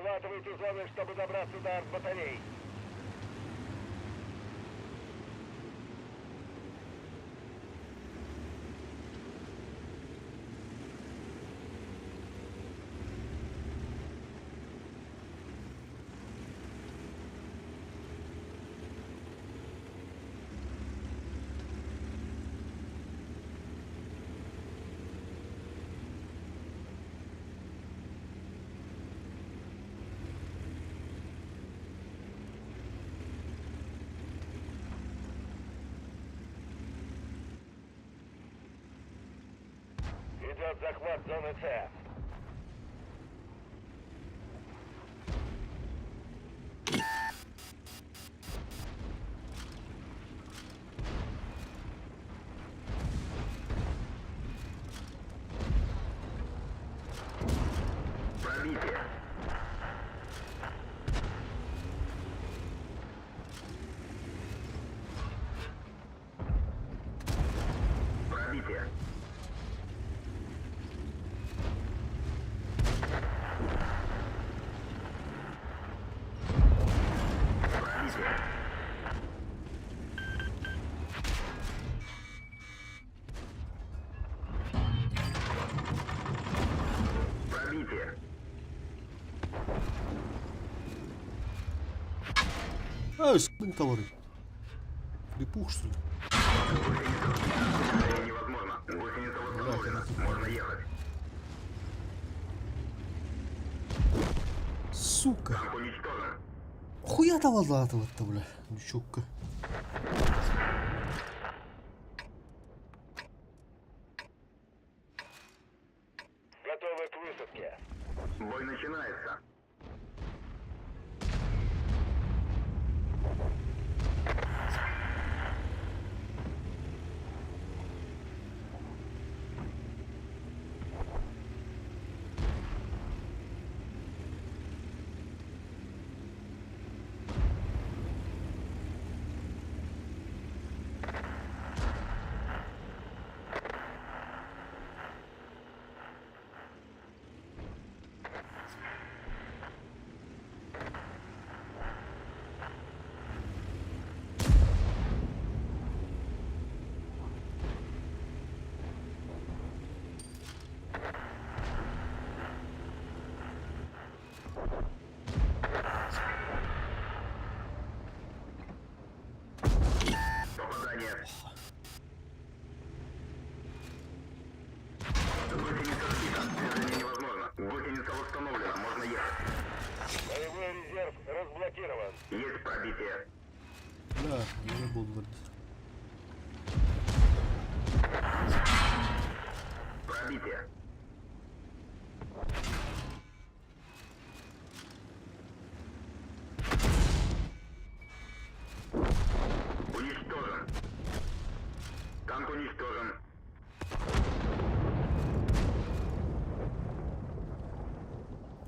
Захватывайте зоны, чтобы добраться до арт-батарей. Идет захват зоны С. Пробитие. Пробитие. Пробитие. Пробитие. Ай, с***ный товары. Припух, что ли? Невозможно. Гусеница восстановлена. Можно ехать. Сука. Танк уничтожен. Хуя таваллаатыбатта, бля, дючокка. Готовы к высадке. Бой начинается. Попадание. Гусеница сбита. Движение невозможно. Гусеница восстановлена. Можно ехать. Боевой резерв разблокирован. Есть пробитие. Бля, не буоллар дии. Пробитие. Уничтожен. Танк уничтожен.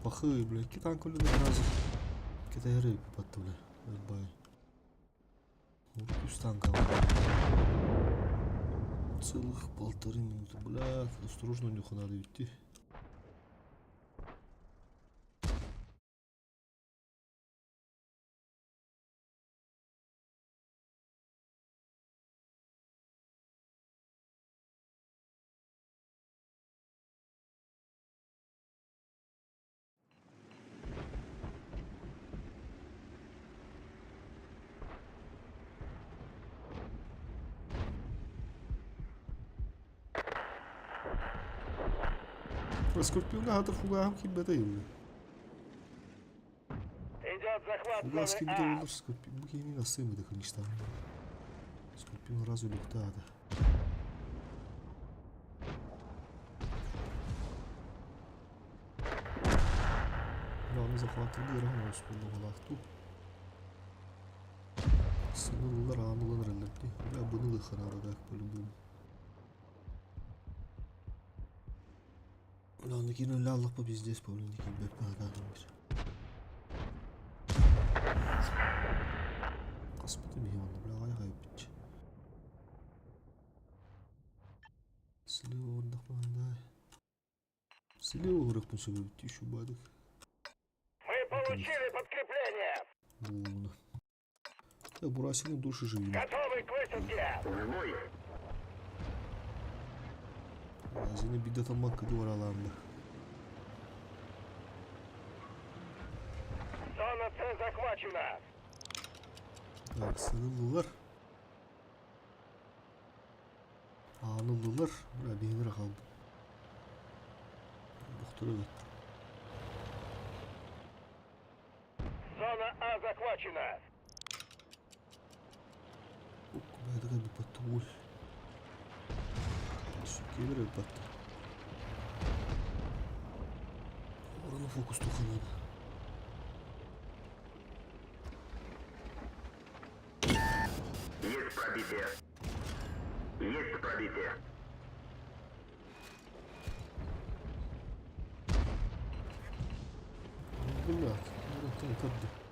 Пахы, бля, икки танк өллө разы. Кэтэһэр батта, бля, ырбай. Урут үс танка Целых полторы минуты, бля, осторожно надо идти. Скорпион аһатар фугаһым киирбэтэ бля. Идет захват Фугас зоны киирбитэ А. буоллар Скорпион бу киһини ассыам этэ конечно. Скорпион раз өлүөхтээх этэ. Бля, захватывали ыарахан оҕус буоллаҕалаах дуу. Сыны ыллар, аан ылан эрэллэр дии. Бля, быны ылыахха наада так по-любому. Бля, аны киирэн өлө аллахпа пиздец по блин киирбэппин хатаатым бир. Хаспытым иһи онно, бля, аҕай хайбыччы. Слева уурдахпына да. Слева уурахпын сөбүбүт дии шубадык. Мы Получили подкрепление! Буолуна. Бурасины души живи. Готовы к высадке! В бой! Азины бидатамак кыды. Зона С захвачена! Так, сынылылар. Анылылар. Бля, бейнер қалды. Бұқтыры өтті. Зона А захвачена! Бәдігі бұпатты өл. Сүкелер бұпатты. Ораны фокус тоқанады. Есть пробитие. Есть пробитие. Блядь, ну это.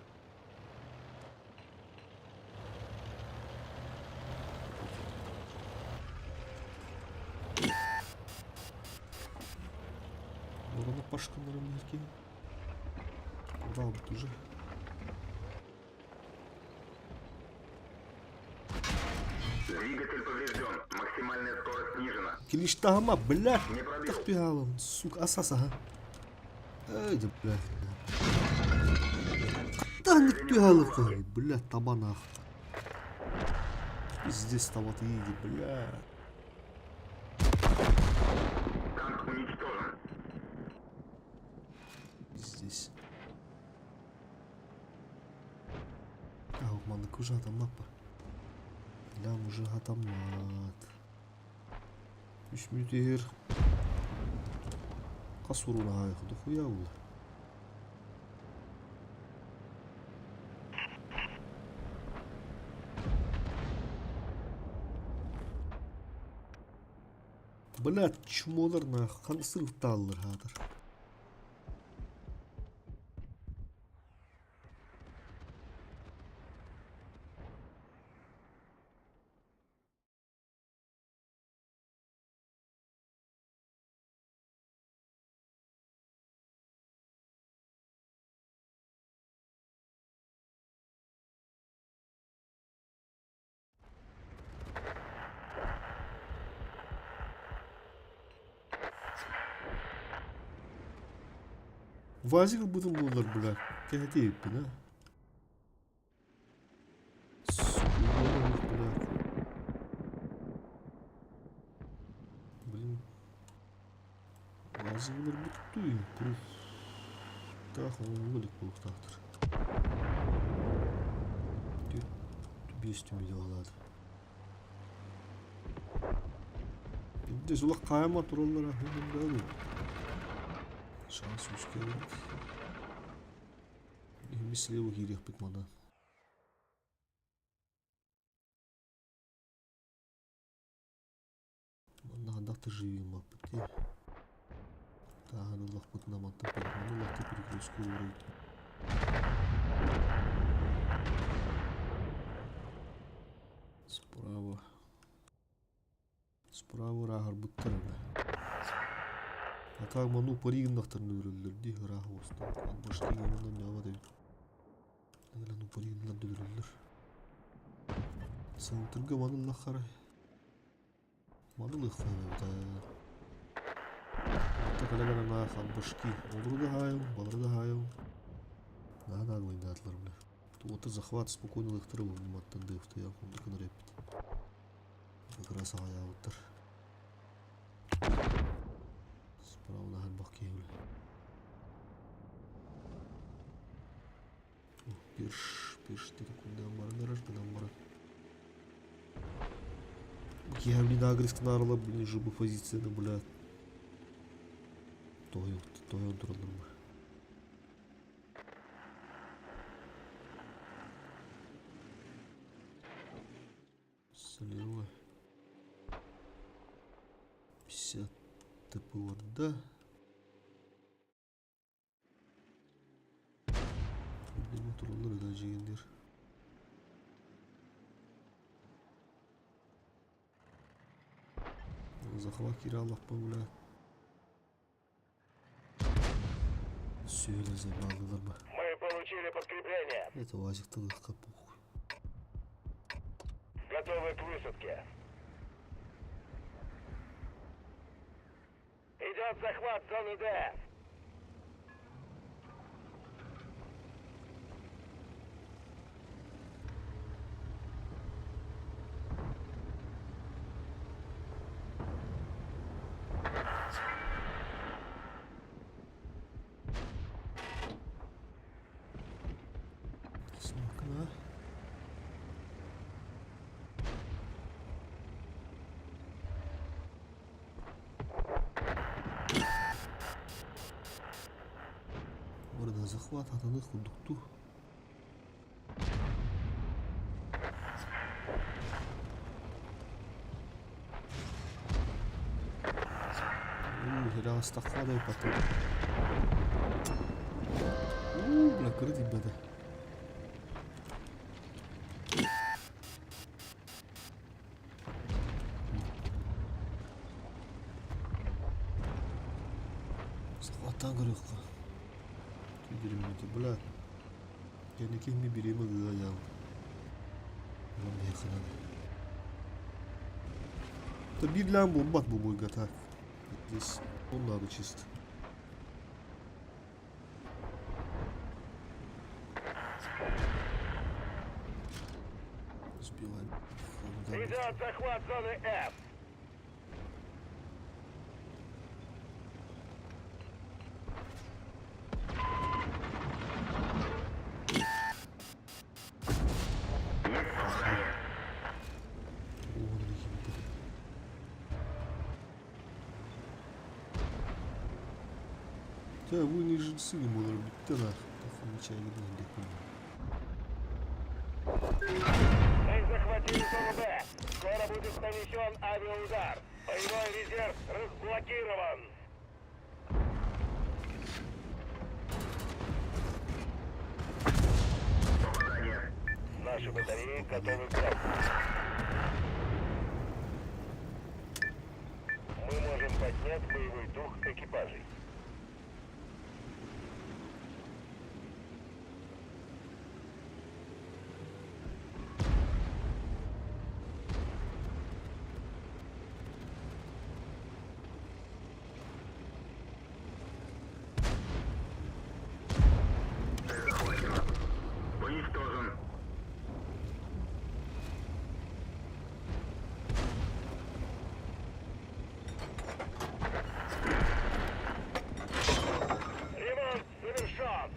Ораны пашканнары мерке. Урал уже. Двигатель поврежден. Максимальная скорость снижена. Келиштахама, блядь. Не пробил. Тахпиалом, сука, асас, ага. Эй, да, блядь. Да не пиалов, блядь, табанах. Пиздец, там вот иди, блядь. Танк уничтожен. Здесь. А, маннык уже атаммаппа. Лям уже атаммат. Үс мүтер. Касуруна айхы хуя ол. Блядь, чмолар нах, хан сырыкталлар хатыр. Вазик бутын булар, бля. Кәһәтейіппін, а? Сука, бля. Блин. Вазик булар буттуй. Пруф. Так, он вылик был тақтыр. Бес түмеде алады. Бізде зулақ қайма туралар ахын Шанс үске. Слева кириэхпит мана. Манна хандахты живи маппыт. Тахан Аллах бут наматтан перехман Аллахты перекрестку урайт. Справа. Справа рахар буттар. А так ману паригнахтар нүрүллөр ди рах остан. Башки гемондан жава деп. Ну паригнлар дүрүллөр. Центрга ману лахара. Ману лахара да. Так на башки. Олру да хайым, балры да хайым. Да, да, ойнатлар бля. Туота захват спокойно лахтыры маттан дыфты я кундыкын репит. Как раз аяуттар. Справа на баки бля. Пирш, пирш, ты куда баран гынан баран. Я, блин, агресс нарла, блин, жубы позицияны, бля. Тойон, тойон туралар Слева. 50 ТП да. Блин, туралар да жегендер. Захват кире Аллах бля. Сөйле забалдылар ба. Мы Получили подкрепление. Это УАЗик-то похуй. Готовы к высадке. Идет захват зоны Д. Смокна. Города захват атаных курдукту. Ыраастахха да потом. Уу, бля, кыры тиийбэтэ. Сахаттан көрүөххэ. Күйдүрүммүтэ, бля. Кэнники ми бириэмэ ыа Ылан биһиэхэ наада. Да биир лям буолбат бу бойга так. Здесь он надо чисто. Сбиваем. Идет захват зоны F. Дьэ, бу не жильцы буолар бүттэ нах. Таххамычайгын диэккин. Мы захватили зону Б. Скоро будет нанесен авиаудар. Боевой резерв разблокирован. Наши батареи готовы к Мы можем поднять боевой дух экипажей. Уничтожен. Ремонт завершен.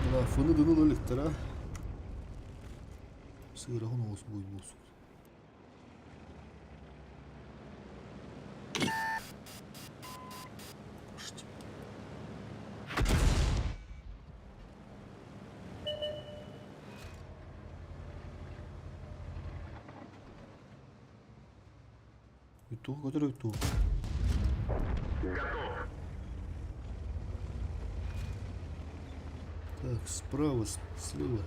Мына фону дыны өлүктэр а. Сыыраҕын олус буйбуусук. Туох көтөр туох. Готов. Так, справа, слева.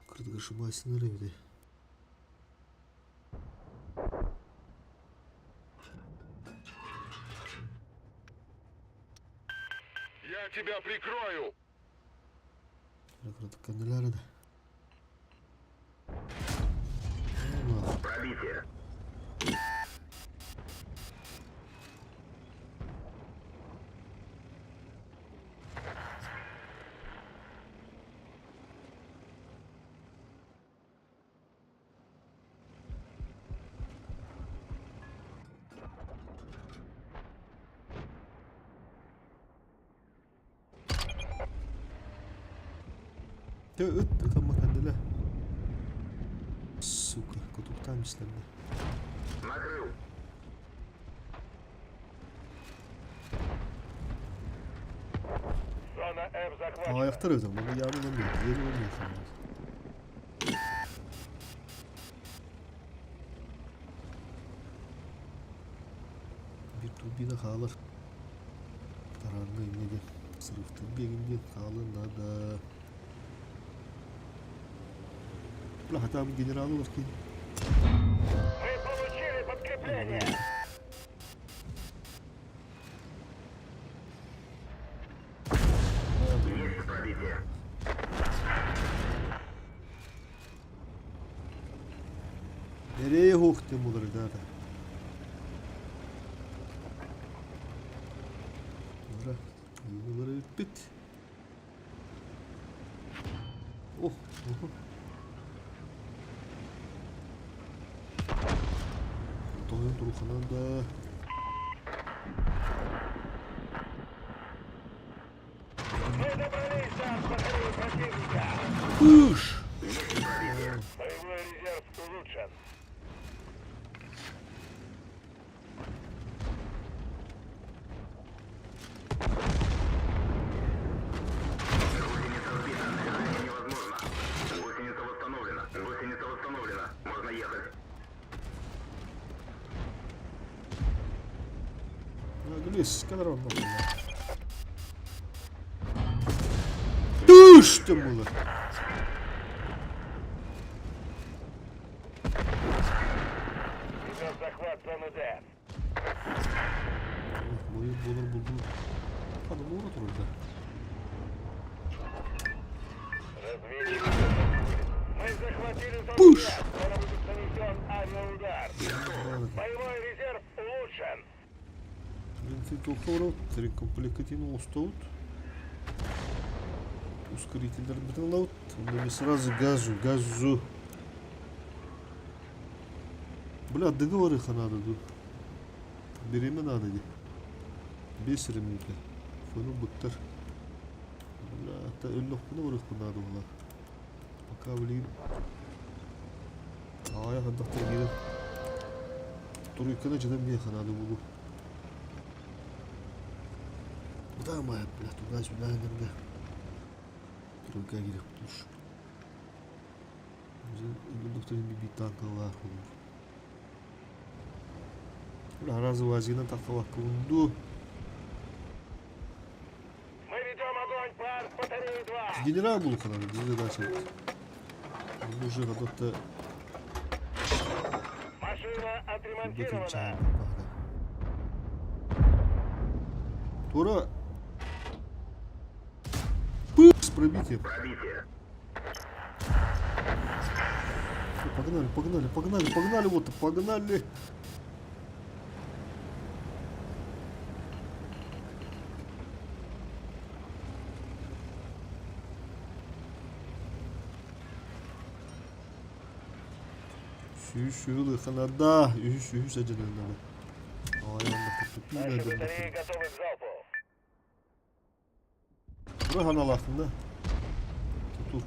Кырдык ошибайсың эбит. Я тебя прикрою. Кырдык кэннилэр да. Ну, Пробитие. Дьэ ыт ытаммат кэннилэ. Сука, кутуктаан бислэннэ. Накрыл. Зона F захвачена. Аҕыйахтар эбит, манна яаны ылан биэрдэ, диэн ылан биэрдэ. Биир турбина хаалар. Тараанна инньэ диэн сырыктырга эҥин диэн хаалыан наада. Бля, хотя бы генералы бар киһи. Мы получили. Тем более, ребята. Ура, бүппүт. Ох, Тойон туруханан да. Мы добрались до батареи противника. Пыш! Боевой резерв улучшен. Гусеница сбита, наряжение невозможно. Гусеница восстановлена. Гусеница восстановлена. Можно ехать. Глис, кадрон. Тыш ты было! Идет захват зоны Д. Бойун буолар булду. Хана муура турда. Разведчики Мы захватили зону Пуш! Д. Скоро будет нанесен авиаудар. Боевой резерв улучшен. Ремкомплекатин остоут. Ускорительдер бүтін лаут. Онда мен сразу газу, газу. Бля, договорыха надо ду. Береме надо ди. Бес ремнүтэ. Фону буттар. Бля, это өллөхпүнэ барыхпын надо было. Пока блин. Аая хандахтар киирэн. Туруйканы дьадан миэхэ надо булу. Куда моя, бля, туда-сюда, иногда. Туруйка киирэх туш. Өллөхтөрүн би танкалаах olur. Бля, разы вазина тахталаккыбын дуу. Мы ведем огонь по арт-батарее 2. Генерал булуха надо, где дальше. Он уже когда-то Машина отремонтирована. Тура. Пых с пробитием. Пробитие. Всё, погнали, погнали, погнали, погнали, вот, погнали. Сүүс ханада, үс үс ажананада. Наши батареи готовы к залпу. Тура ханалахтын да. Тур.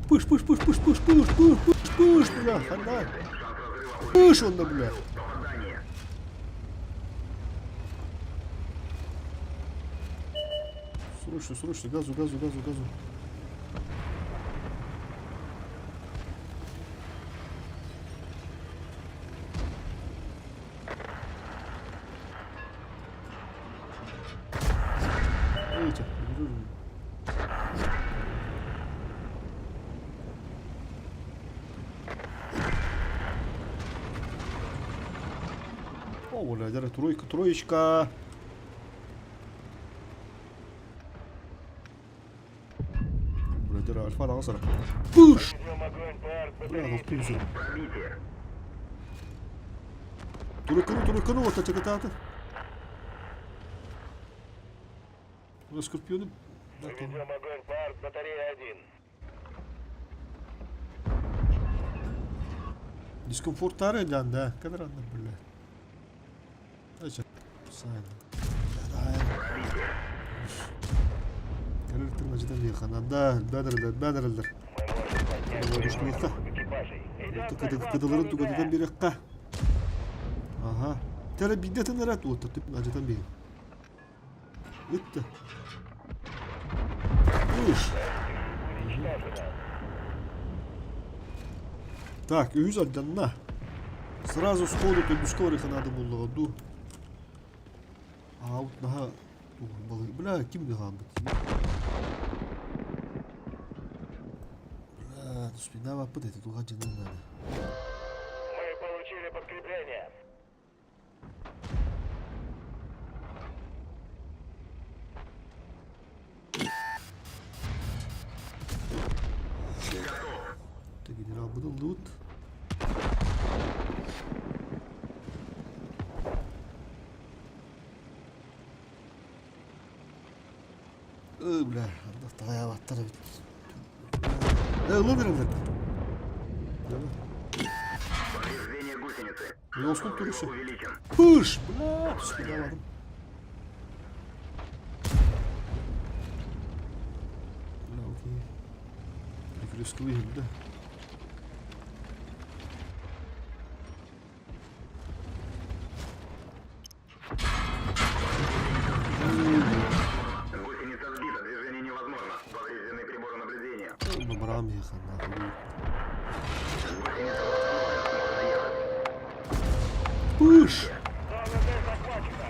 Пыш, пыш, пыш, пыш, пыш, пыш, пыш, пыш, пыш, бля, хана. Пыш он да, бля. Попадание. Срочно, срочно, газу, газу, газу, газу. Видите, О, бля, дядя, тройка, троечка. Бля, дядя, альфа дагы Пыш! Ведем огонь по Бля, арт-батарее ну 3. пузыр. Пробитие. Турыканы, турыканы, вот эти гататы. У нас скорпионы. Да, Мы там. ведем огонь по арт-батарее 1. Дискомфорт тары да, кадранна, бля. Дальше. Сайн. Да, Кәреліктің ажыдан бейханада, бәдірлер, бәдірлер. Мы можем поднять Давай, боевой рушника. дух экипажей. Идет захват Кыдыларын зоны тугадан Д. берекка. Ага. Тәрі биддетін әрәт отыр, деп ажыдан бей. Өтті. Үш. Уничтожено. Так, үз алданна. Сразу сходу төбүскө надо было ду. А вот наха бля, ким не гамбит. Бля, ну спина вапыт это туга жинын надо. Мы получили подкрепление. Ты генерал буду лут. Ыы, бля, таҕайаабаттар эбит. Э, ылан эрэллэр. Повреждение гусеницы. Лоскут турышы. Пыш, бля, түспүт Бля, окей. Перекрестковый да. Гусеница сбита, движение невозможно. Повреждены приборы наблюдения. Бабарам ехал, нахуй. Гусеница восстановлена, можно ехать. Пыш! Зона Д захвачена.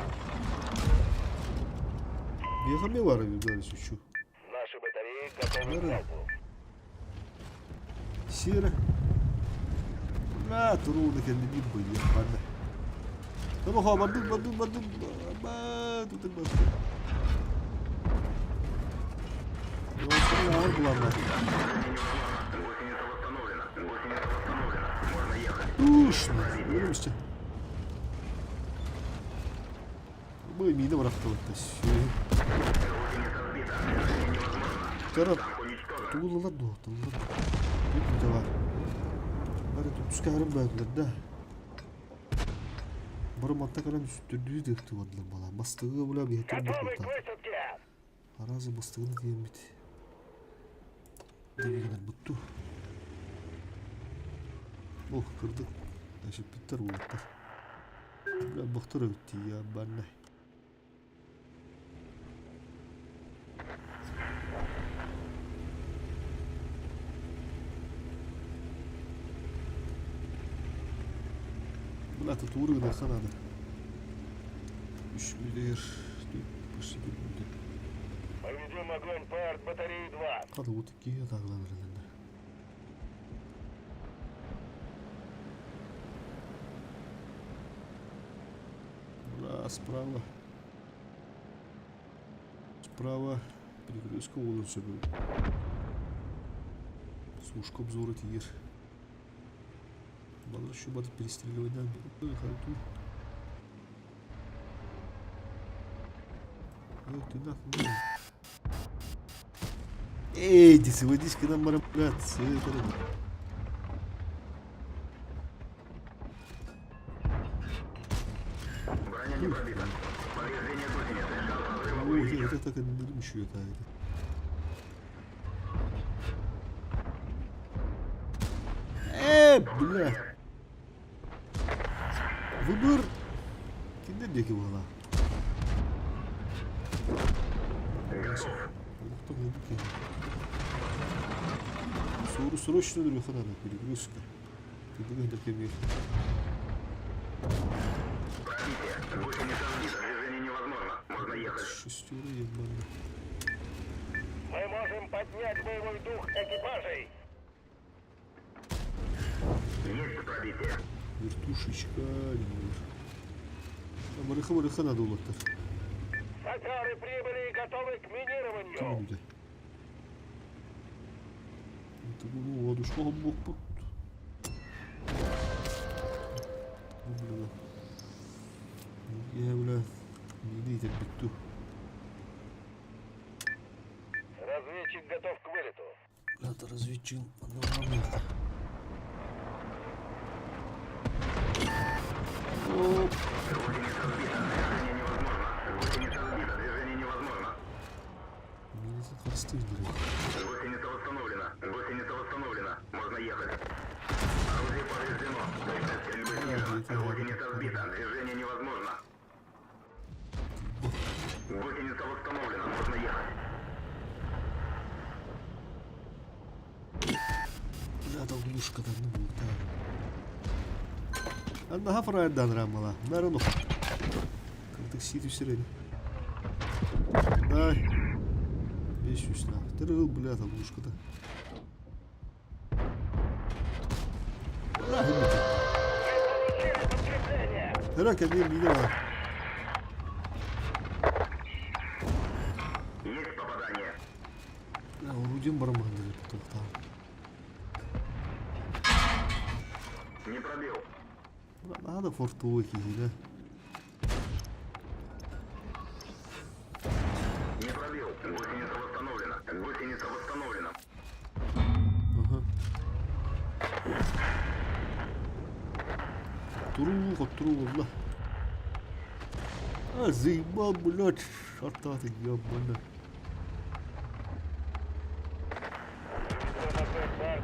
Бегами вары, да, сучу. Наши батареи готовы к залпу. Сиэрэ. Бля, турууда кэннэ биир быйыах барда. Тобохоо бардым, бардым, бардым. Ба, тутук бардым. Гусеница восстановлена. Гусеница восстановлена. Можно ехать. Тушно. Өлөмүстэ. Бу миинэ бырахтыбыт. Гусеница сбита. Движение невозможно. Тара Танк уничтожен. тугулалар дуо, туллар. Бүт давай. Бары түскәрім бәділер да. Бары матта каран үстүрдүү дыхты бардылар бала. Бастыгы була бихе турбут Готовы к бута. высадке. Аразы бастыгыны диэн бит. Дебигенер бутту. Ох, кырдык. Әшеппиттер уолаттар. Бля, бахтар өтти я баннай. Бля, тут уровень надо. Үш миллиар. Почти бір миллиар. Мы ведем огонь по арт-батарее 2. Қады вот такие тағылан ірілінді. Бля, справа. Справа перекрестка олын сөбі. Сушка обзора тиер. Балар еще бады перестреливать да. Ой, халтур. Ой, ты нахуй. Эй, диси, водичка нам брат, Броня не пробита. Повреждение гусеницы. Шанс разрыва Ой, увеличен. это так еще это. Бля. Выбор. Киндер деки була. Готов. Сору срочно надо перегрузка. Ты думаешь, так я Пробитие. Гусеница сбита. Движение невозможно. Можно ехать. Шестеро ебаный. Мы можем поднять боевой дух экипажей. Есть пробитие. Вертушечка, не Барыха барыха надо улаттар. Саперы прибыли и готовы к минированию. Кім Это ну, ладушка бок пут. Бля. Я, бля, не дайте биту. Разведчик готов к вылету. Бля, разведчик, одного Оп. Гусеница сбита. Движение невозможно. Гусеница сбита. Движение невозможно. Меня тут расстыдили. Гусеница восстановлена. Гусеница восстановлена. Можно ехать. Орудие повреждено. Точность стрельбы снижена. Гусеница сбита. Движение невозможно. Гусеница восстановлена. Можно ехать. Бля, там глушка там не будет. Анна хафрайдан рамала. Наруну. Как сити все Дай. Весь усна. Ты бля, там глушка-то. Получили подкрепление. Рак, один меня. Есть попадание. Орудием барман потом там. Не пробил. Надо фортовый да? Не пробил. Гусеница восстановлена. Гусеница восстановлена. Ага. Хотторуу, хотторуу буолла. А, заебал, блядь, шартаты, ебаный.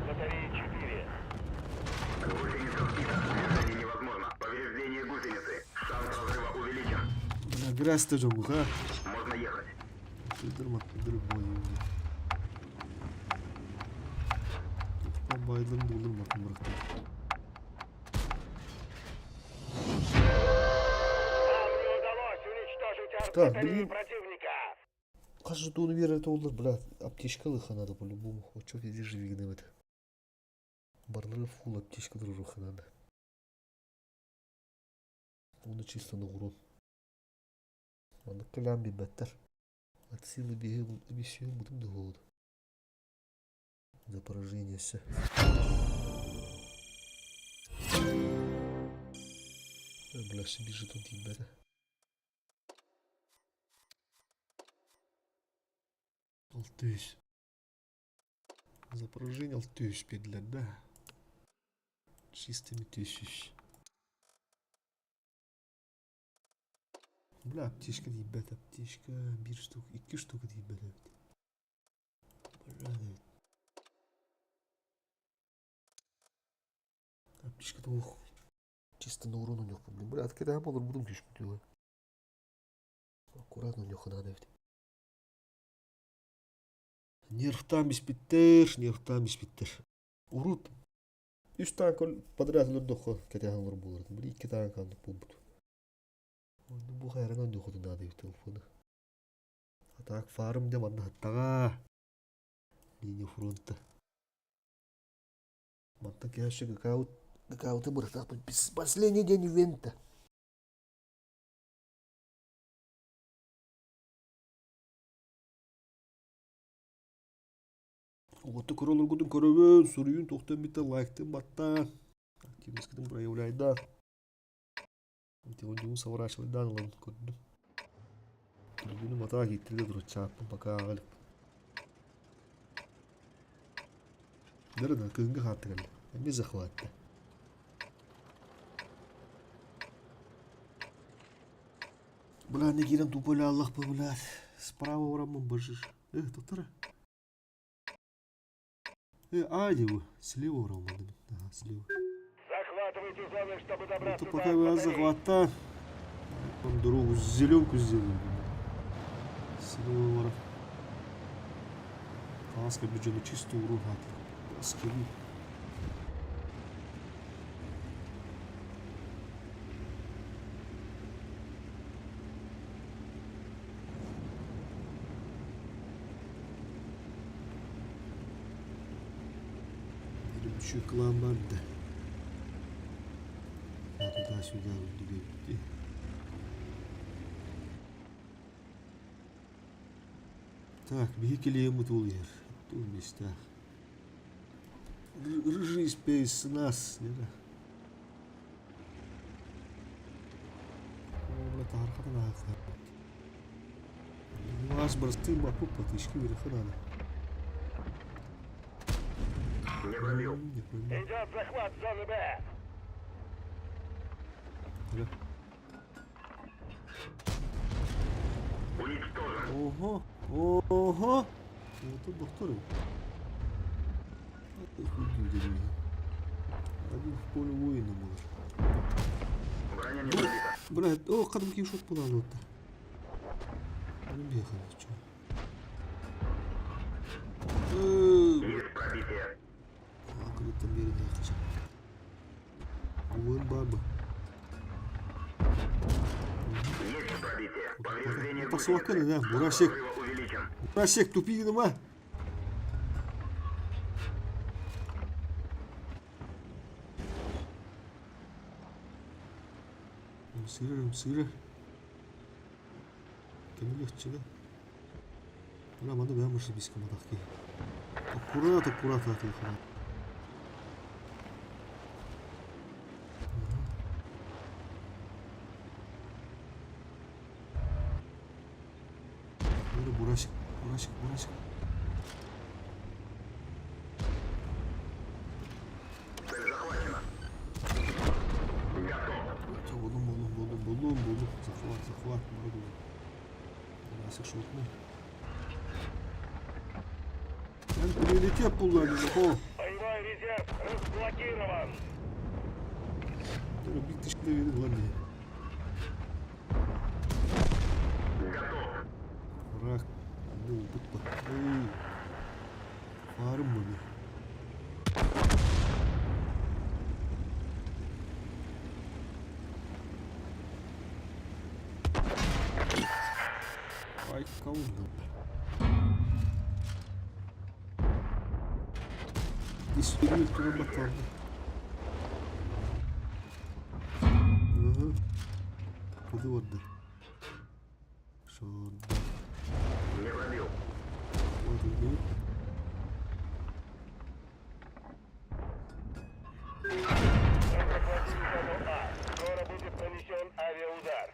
Батареи 4. Гусеница сбита. Движение невозможно. Повреждение гусеницы. Шанс разрыва увеличен. Бля, грязь тоже глуха. Можно ехать. Байдырым булдырматын бырахтым. Нам не удалось уничтожить Так, артбатарею блин. противника. Хас тууну биэрэр буоллар, бля, аптечкалыха надо по-любому. Очо везде живи гневит. Барлары фул аптечка дружуха надо. Оны чисто на урон. Маннык кэлээн билбэттэр. От силы бесиһин бутум да буолуо. За поражение все. Бля, все бежит он тиийбэтэ. Алтыыс. За поражение алтыыс биэрдилэр да. Чистыми тысяч. Бля, аптечка тиийбэт, аптечка биир штук, икки штука тиийбэт эбит. Бля, аптечка туох чисто на урон у них проблем. Бля, откидаем олорбутум түспүт. Аккуратно у них надо эбит. Нервтаан биспиттэр, нервтаан биспиттэр. Урут үс танк подряд өлөрдөххө кэтэһэн олорор буолар. Били икки танк оннук буолбут. Онно бу хайран оонньуоххутун наада эбит телефону. А так фарм дьэ манна сыттаҕа. Линия фронта. Мантан киһи өссө ГК-быт ГК-бытын бырахтахпыт последний день ивента. Уоту көрө олоргутун көрөбүн, суруйун туохтан бүтэ лайктын баттаан, активностькытын проявляйдаан. Ити соворачивайдаан ылан көрдүм. Түргүнүм атаа кииттиргэ турачааппын пока ааҕа илик. Дөрө кыһыҥҥы хаатта кэллэ. Эмиэ захватта. Бля, не киирэн тупо аллахпы, блядь. Справа ураммын бажыш. Тоқтара. А, слева ураммын. Ага, слева. Захватывайте зоны, чтобы Ну, добраться то до пока вы артбатареи. захвата. Там дорогу зеленку сделали. Слева вора. Каска бюджету чисто урон Скилл. Еще клан банда. А туда-сюда двигать. Так, бихикелеем ол ер. Тут местах. Рыжий спейс нас, не да. Бля, тархата на Вас бросты мапу потычки надо. Не пробил. Не пробил. Идет захват зоны Б. Бля. Уничтожен. Ого, ого. Вот тут доктор. Один в поле воина был. Броня не пробита. Бля, о, кадымки ушел куда вот-то. Не бегал, чё. Есть пробитие. Акрыта мере Увын баба. Есть пробитие. Повреждение Тахсыбаккын, гусеницы. да, Шанс Бурашек. разрыва увеличен. Бурашек, тупигин ма. Сыры, сыры. Кем легче, да? Бля, маны бля, может, без командахки. Аккурат, аккурат, атылхана. Бері Бурасик, Бурасик, Бурасик. Цель захвачена. Готов. Булдум, булдум, булдум, булдум, булдум. Захват, захват, буду. Бурасик шотный. Эн приоритет булла дии, Боевой резерв разблокирован. Готов. Враг буолбут Ой, фарм маны. Ай, калды. Историю туран Ага. Куды барда? Шорда. Не пробил. Вот иди. Мы захватили зону А. Скоро будет нанесен авиаудар.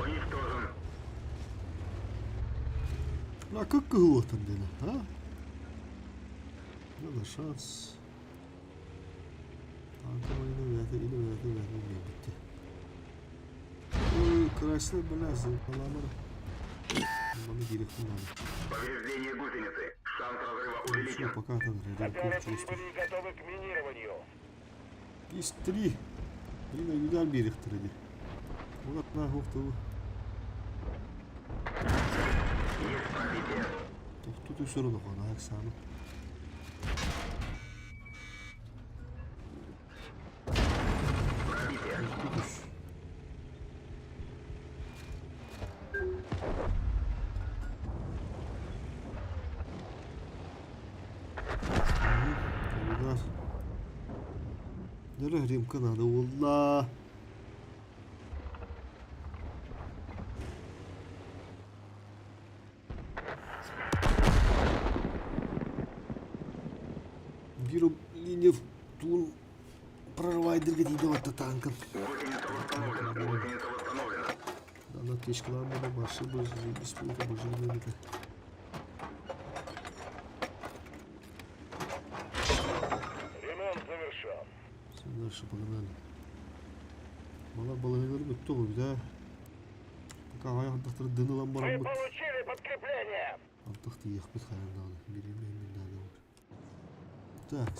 Уничтожен. А как кылотан дена, а? Надо шанс. Танковый или вete вete bitti. Ой, красный бля, заебала Bana gerek bunlar. Повреждение гусеницы. Шанс разрыва Все, увеличен. пока там Саперы рядом чувствую. прибыли и готовы к минированию. Из три. Yine güzel bir heriftir Ulan ne Есть пробитие. Тохтуу түсөр олохон ааксааны. Пробитие. Тохтуу түс. Удар. Нere римка надо wallah. Биро линия туун прорывайдерге тиийде барта танкын. Гусеница восстановлена. Гусеница восстановлена. Ана аптечкалар башы божи, исполка божи это. Ремонт завершен. Все, дальше погнали. Мала балыгы бүттү го да. Пока аяктыр дынылан Мы бараммыт. получили подкрепление. Антах тиехпит хайрданы. Биреме мен надо. Так,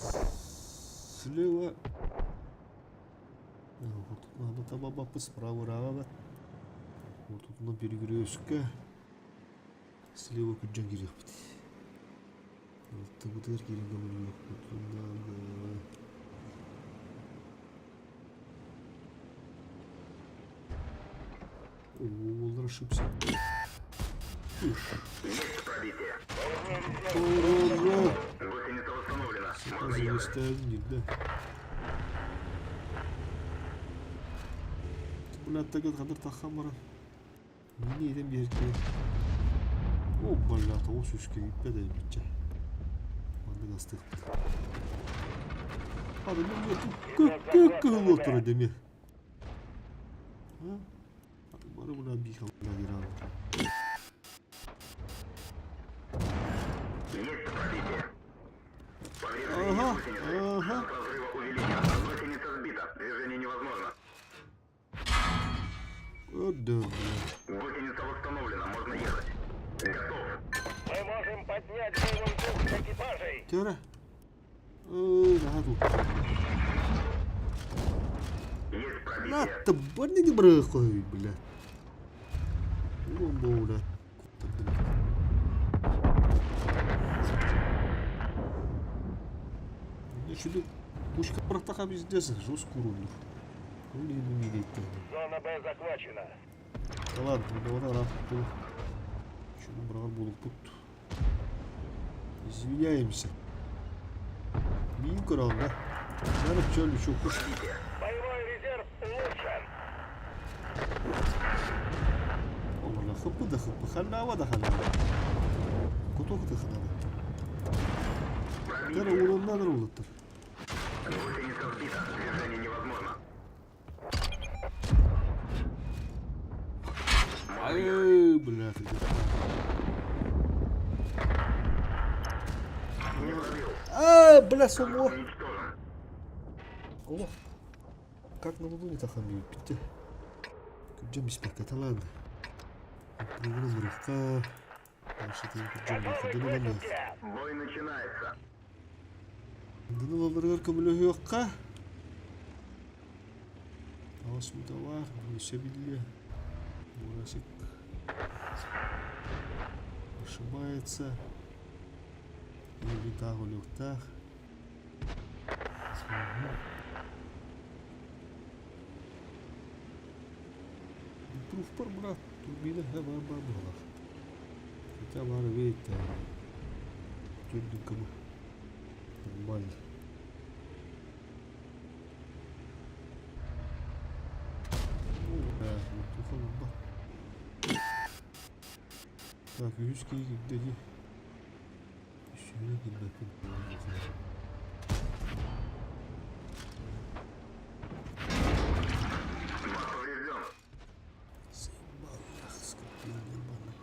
слева. А, вот тут надо табабапы справа рава. Вот тут на перекрестке. Слева күджан кирехпит. Алтыбытыгар кирен көмөлүк. Надо. О, олар ошибся. Уш. Есть пробитие. Ура! Гусеница восстановлена. Можно ехать. Завистан да. Бля, тагат хадыр тахамара. Мини идем берке. О, бля, тоғыз үшке иппе бітче. Манды гастық. Hadi ben de kök kök otur demi. Ha? Hadi bana buna bir hamle girelim. Есть пробитие. Повреждение Ага, гусеницы. ага. Шанс разрыва увеличен. Гусеница сбита. Движение невозможно. Öldü. бля. Гусеница восстановлена. Можно ехать. Готов. Мы можем поднять боевой дух экипажей. Töre. Ой, daha dur. Есть La пробитие. табарни бырахой, бля. Улан бля. Şimdi пушка бырахтаха пиздец, жестко урулур. Ол енді не дейді. Зона Б захвачена. Да ладно, давай рах был. Şunu bırakar bulup put. Извиняемся. Мин крал, да? Наверное, пчель еще куш. Боевой резерв улучшен. والله خب ده خب خلاوة ده خلاوة. كتوك ده خلاوة. ترى Пробитие. ولنا نرولتر. Гусеница сбита. Движение невозможно. Ай, бля, ты где? Не пробил. А, бля, сумо. Уничтожен. О, как на луну не тахам битте. Күрдьэн испэккэ талаан. Прыгын ылырыхха. Готовы к высадке. Бой начинается. Дын ылаларыгар көмөлөһүөххэ. Аҕыс муталаах, өссө биллиэ. Мурасик ошибается. Өлүтаах өлүөхтээх. Труфпар брат, турбина баар баар быһалаах. Хотя баар эбит төрдүн кымы. Нормально. Так, үһүс киһи кирдэ дии. Үсүһүнэн киирбэппин. Бак поврежден. Заебал, ах, скорпион ебаный.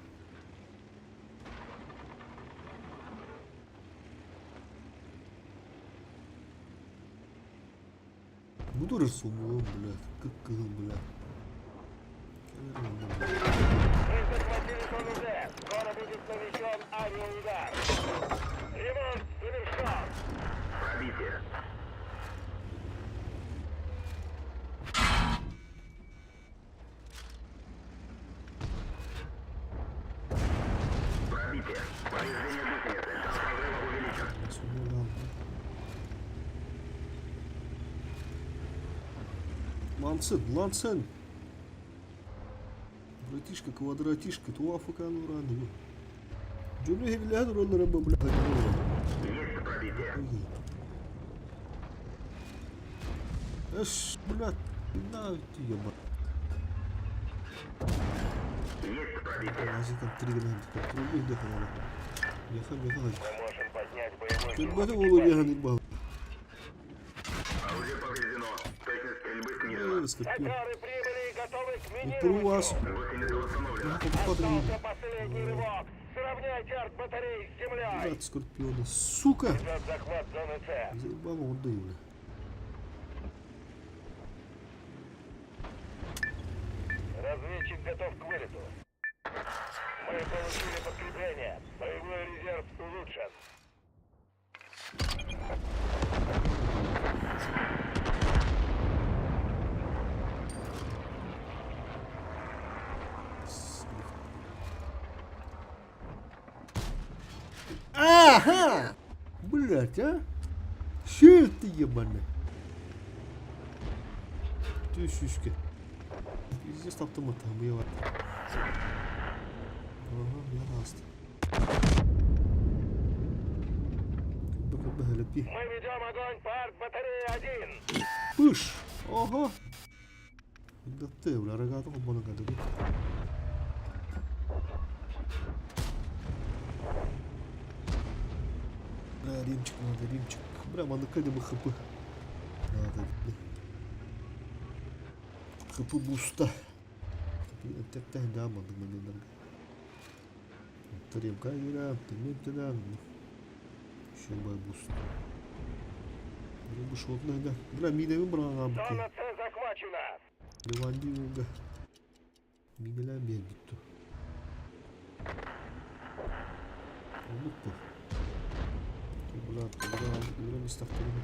Буду сумулum, блядь, как кыһыл, блядь. Мы захватили зону Д. Скоро будет нанесен авиаудар. Ремонт завершен. Пробитие. Пробитие. Повреждение гусеницы. Шанс разрыва увеличен. Сумулам. Ланцет, Ланцен. Братишка, квадратишка, туафа раны. Дьону билэһэн ураллара бля. Есть пробитие. Эш, блядь, на ты еба. Есть пробитие. Лазиком три гранаты, контроль их дохала. Ехал, ехал. Мы можем поднять боевой Ты дух бата волу экипажа. беган бал. Орудие повреждено. Точность стрельбы снижена. Скорпион. Саперы прибыли и готовы к Упру вас. минированию. Гусеница восстановлена. Остался последний рывок. Сравняйте арт-батареи с землей. Блядь, скорпиона, сука! Идет захват зоны С. Заебал он даю, бля. Разведчик готов к вылету. Мы получили подкрепление. Боевой резерв улучшен. Ага! Блять, а? Че ты ебаный? Ты сиськи. Пиздец автомата, бля. Ага, я раст. БКБ лепи. Мы ведем огонь по арт-батарее 1. Пыш! Ого! Да ты, бля, рогатого бонога дадут. Бля, римчик надо, римчик. Бля, манна бы хп. Надо, бля. ХП буста. Тэхтэ да маннык маннарга. Тарем кайра, тэмэптэнэ. Еще бай буст. Бу шотна да. Бля, минэбин браҕаҕа Зона С захвачена. Ливанди уга. Минэлээн биэрбит Оннук бу. Бля, бля, үрэн истэхтэринэ.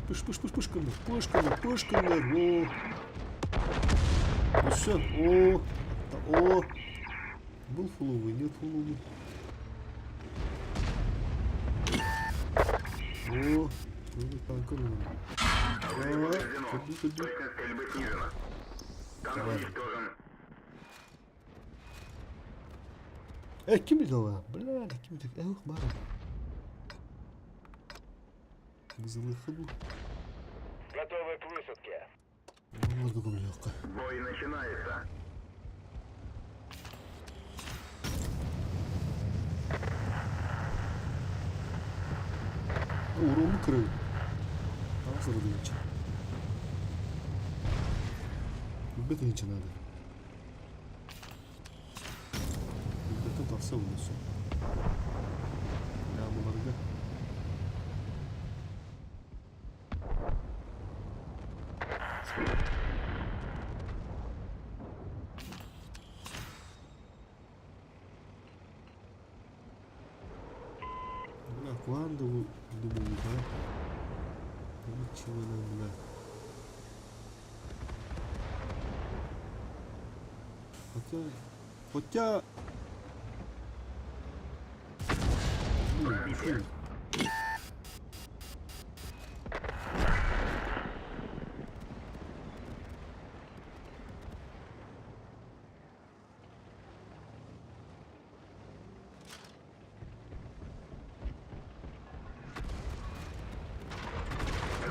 Пыш, пыш, пыш, пышканы, пышканы, пышканы, о. Ну все, о, о. Был фуловый, нет фуловый. О, Орудие повреждено. Точность стрельбы снижена. Танк уничтожен. Э, ким дала? Бля, ким Эх, бара. Бызылыхы Готовы к высадке. Бой начинается. Урон крыл. Азыр дыйынча. Билбет ыйынча надо. Билбеттен тахса булсун. Ямаларга. Бля, куанда думал, да? Ничего нам, бля. Хотя... Хотя... Ну, фу.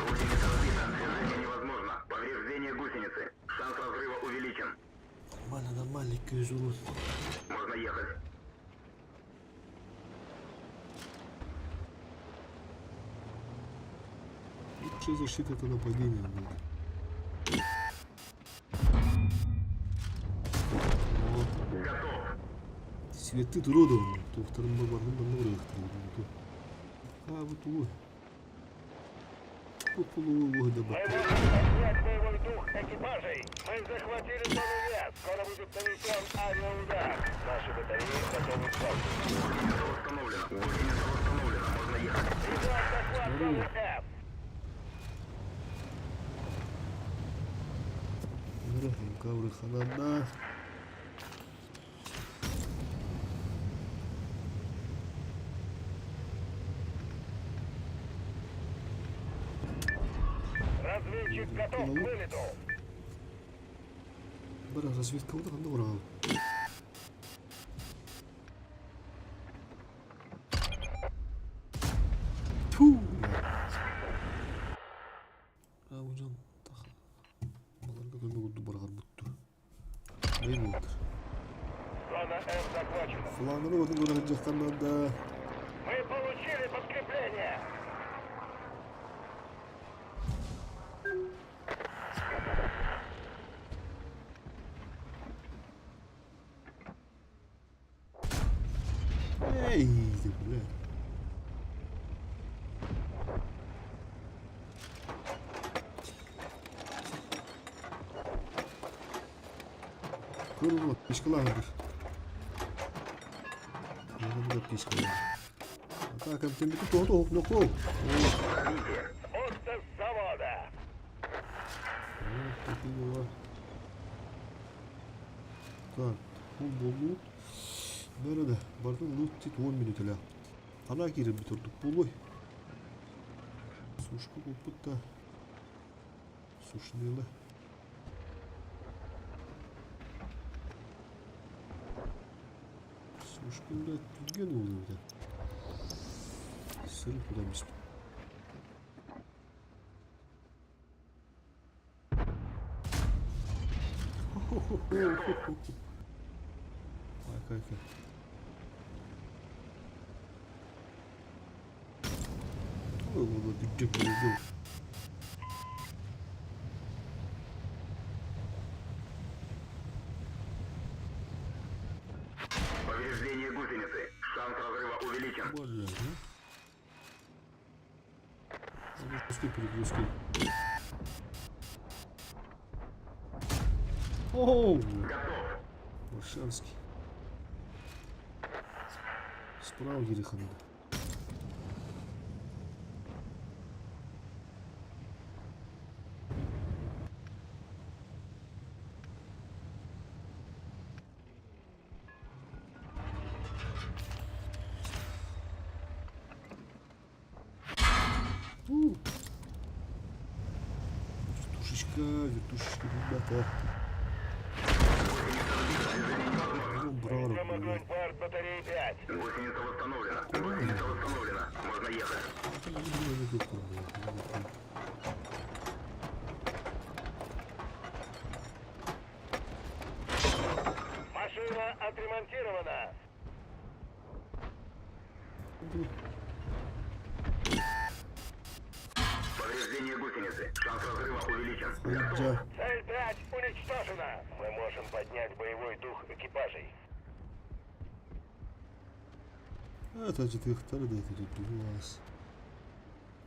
Гусеница сбита. Движение невозможно. Повреждение гусеницы. Шанс разрыва увеличен. Нормально, нормально, көз урут. Можно ехать. Лучшая защита это нападение, блядь. О, Готов. Светы туродованы. Туохтарын барбарын манна А вот уу. Пупулу да Мы можем поднять боевой дух экипажей. Мы захватили зону С. Скоро будет нанесен авиаудар. Наши батареи готовы к бою. Гусеница восстановлена. Гусеница восстановлена. Можно ехать. Идет захват зоны F. Ханада. Разведчик готов к вылету. Бара разведка ханна урал. Ту. А ужан тах. Баларга көмө курду баргар бутту. Эй болдур. Зона F захвачена. Флангını bakın көрө да. Мы получили подкрепление. Эй, ты, бля. Көріп пешкалағыр. Мына пешкалар. Атака тембеті тоғды оқ ноқол. Пробитие. Отзыв с завода. Вот такие дела. Так, бұл лут. Бәрі бардың лут дейді 10 минут әлі. Ана киріп бітірдік болой. Сушка болып та. Сушнылы. Сушка, блядь, түрген ол еді. Сыры куда емес. Айка, айка. Ой, вот это дебил. Повреждение гусеницы. Шанс разрыва увеличен. Бля, да? Жесткие перегрузки. Оу! Готов. Варшавский. Справа Ереханада. У. Вертушечка ребята. Ну, браво, Ведем огонь блядь. по арт-батарее 5. Гусеница восстановлена. Гусеница восстановлена. Можно ехать. Машина отремонтирована. Повреждение гусеницы. Шанс разрыва увеличен. Хуйня. Цель 5 уничтожена. Мы можем поднять боевой дух экипажей. Это тут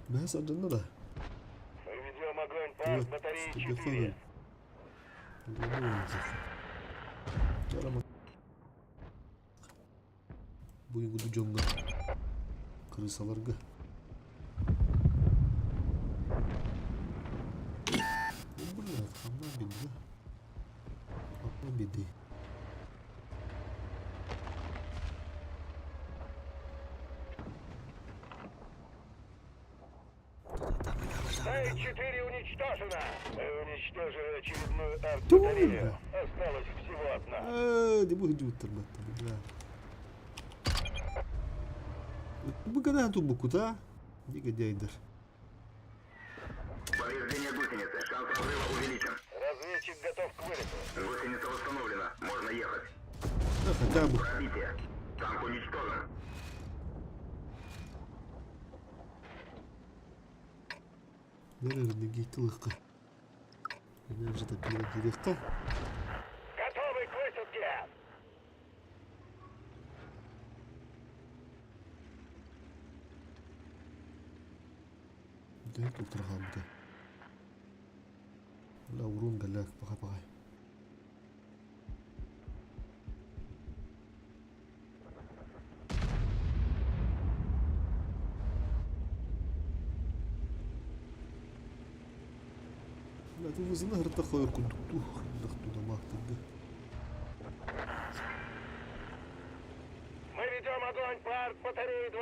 بس عندنا Мы ведем огонь по арт-батарее 4. Бүгүн дьоҥҥо крысаларга Блядь, хана беда. Хана беды. Цель 4 уничтожена. Мы уничтожили очередную арт-батарею. Осталось всего одна. Э, не буду дьуттар бля. Бу тубукута. Негодяйдар. Повреждение гусеницы. Шанс разрыва увеличен. Разведчик готов к вылету. Гусеница восстановлена. Можно ехать. Да, хотя бы. Пробитие. Танк уничтожен. Нэрэрнэгийтылыкка. Энержида пилакидыкка. Готовы к высадке. Дэк тутархамды. Бля, урон галяк, паха-пахай. Бля, ты вызына гырта хойр кундукту, хындахту намактыгы. Мы ведем огонь по арт-батарее 2.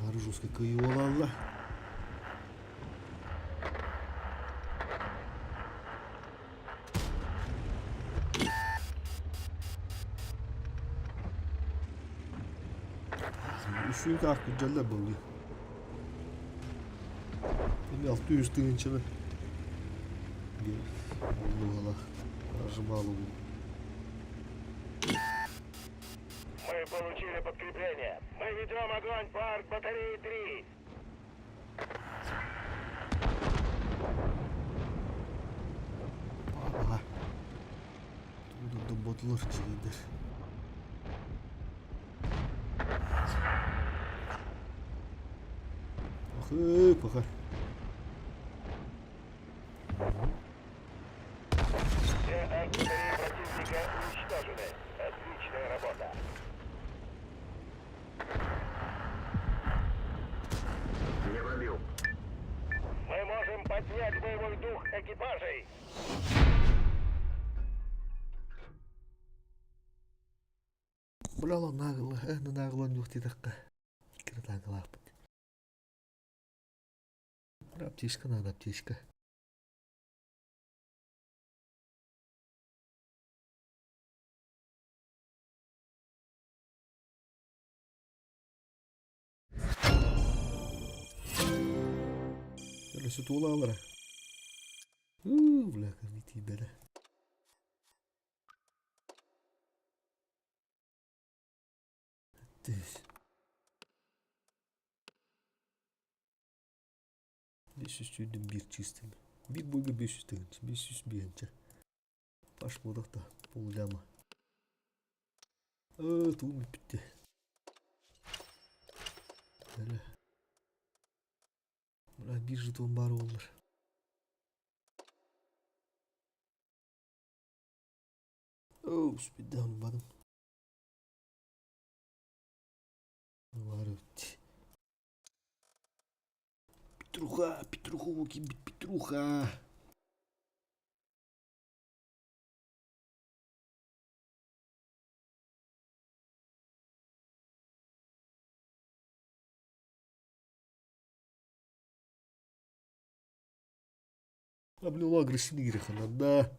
Ары жестко кыйуалалла. Үшүй так күджалла болды. Эми 600 тыгынчыны. Bir Алла Нажимал Мы получили подкрепление. Мы ведем огонь по арт-батарее 3. Ага. Тут ботлар чигендер. Ахы, паха. Все арт-батареи противника уничтожены. Отличная работа. Не пробил. Мы можем поднять боевой дух экипажей. Бляла нагло, э, нагло нюхтидакка. Киртаглапыт. Аптечка надо, аптечка. Yalla şu tuğla alır. Uuu, бля, кормите бля. Здесь. 500 bir чистым. Bir бойга 500 тыгынчы, 500 бегенче. Паш модақта полляма. Э, туым бітті. Әлі. Мына bir жетон бар олар. Оу, спиддаун бадым. Бар өтті. Петруха, Петруху, Петруха. А, блин, ол агрессивный кириэхэ да.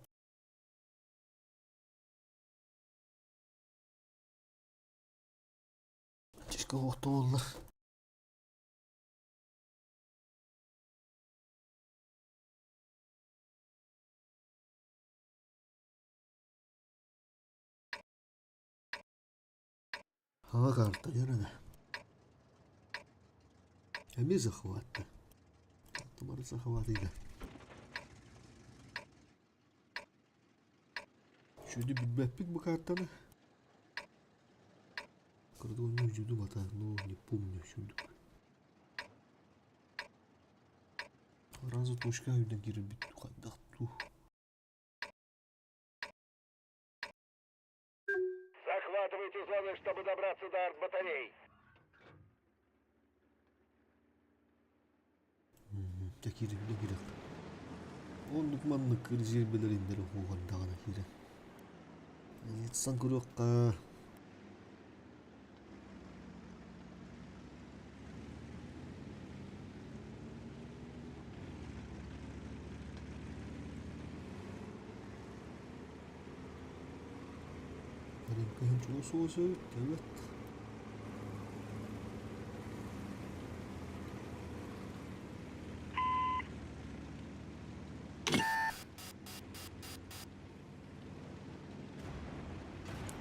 Чешка оһохтоллар. Хаҥа карта дьарана. Эмиэ захватта. Бары захватыйда. Чүдү билбэппит бу картаны. Кордон жду бата, но не помню чудик. Разу точка үйден киирбит хайдах туу. Захватывайте зоны, чтобы добраться до арт-батарей. Дьэ киирбитэ киирэх. Оннук маннык резервэлэриннэр уһуугандаҕына киирэн. Ыйытсан көрүөххэ. Рыҥкаһын чугас соҕус эбит, эбэт.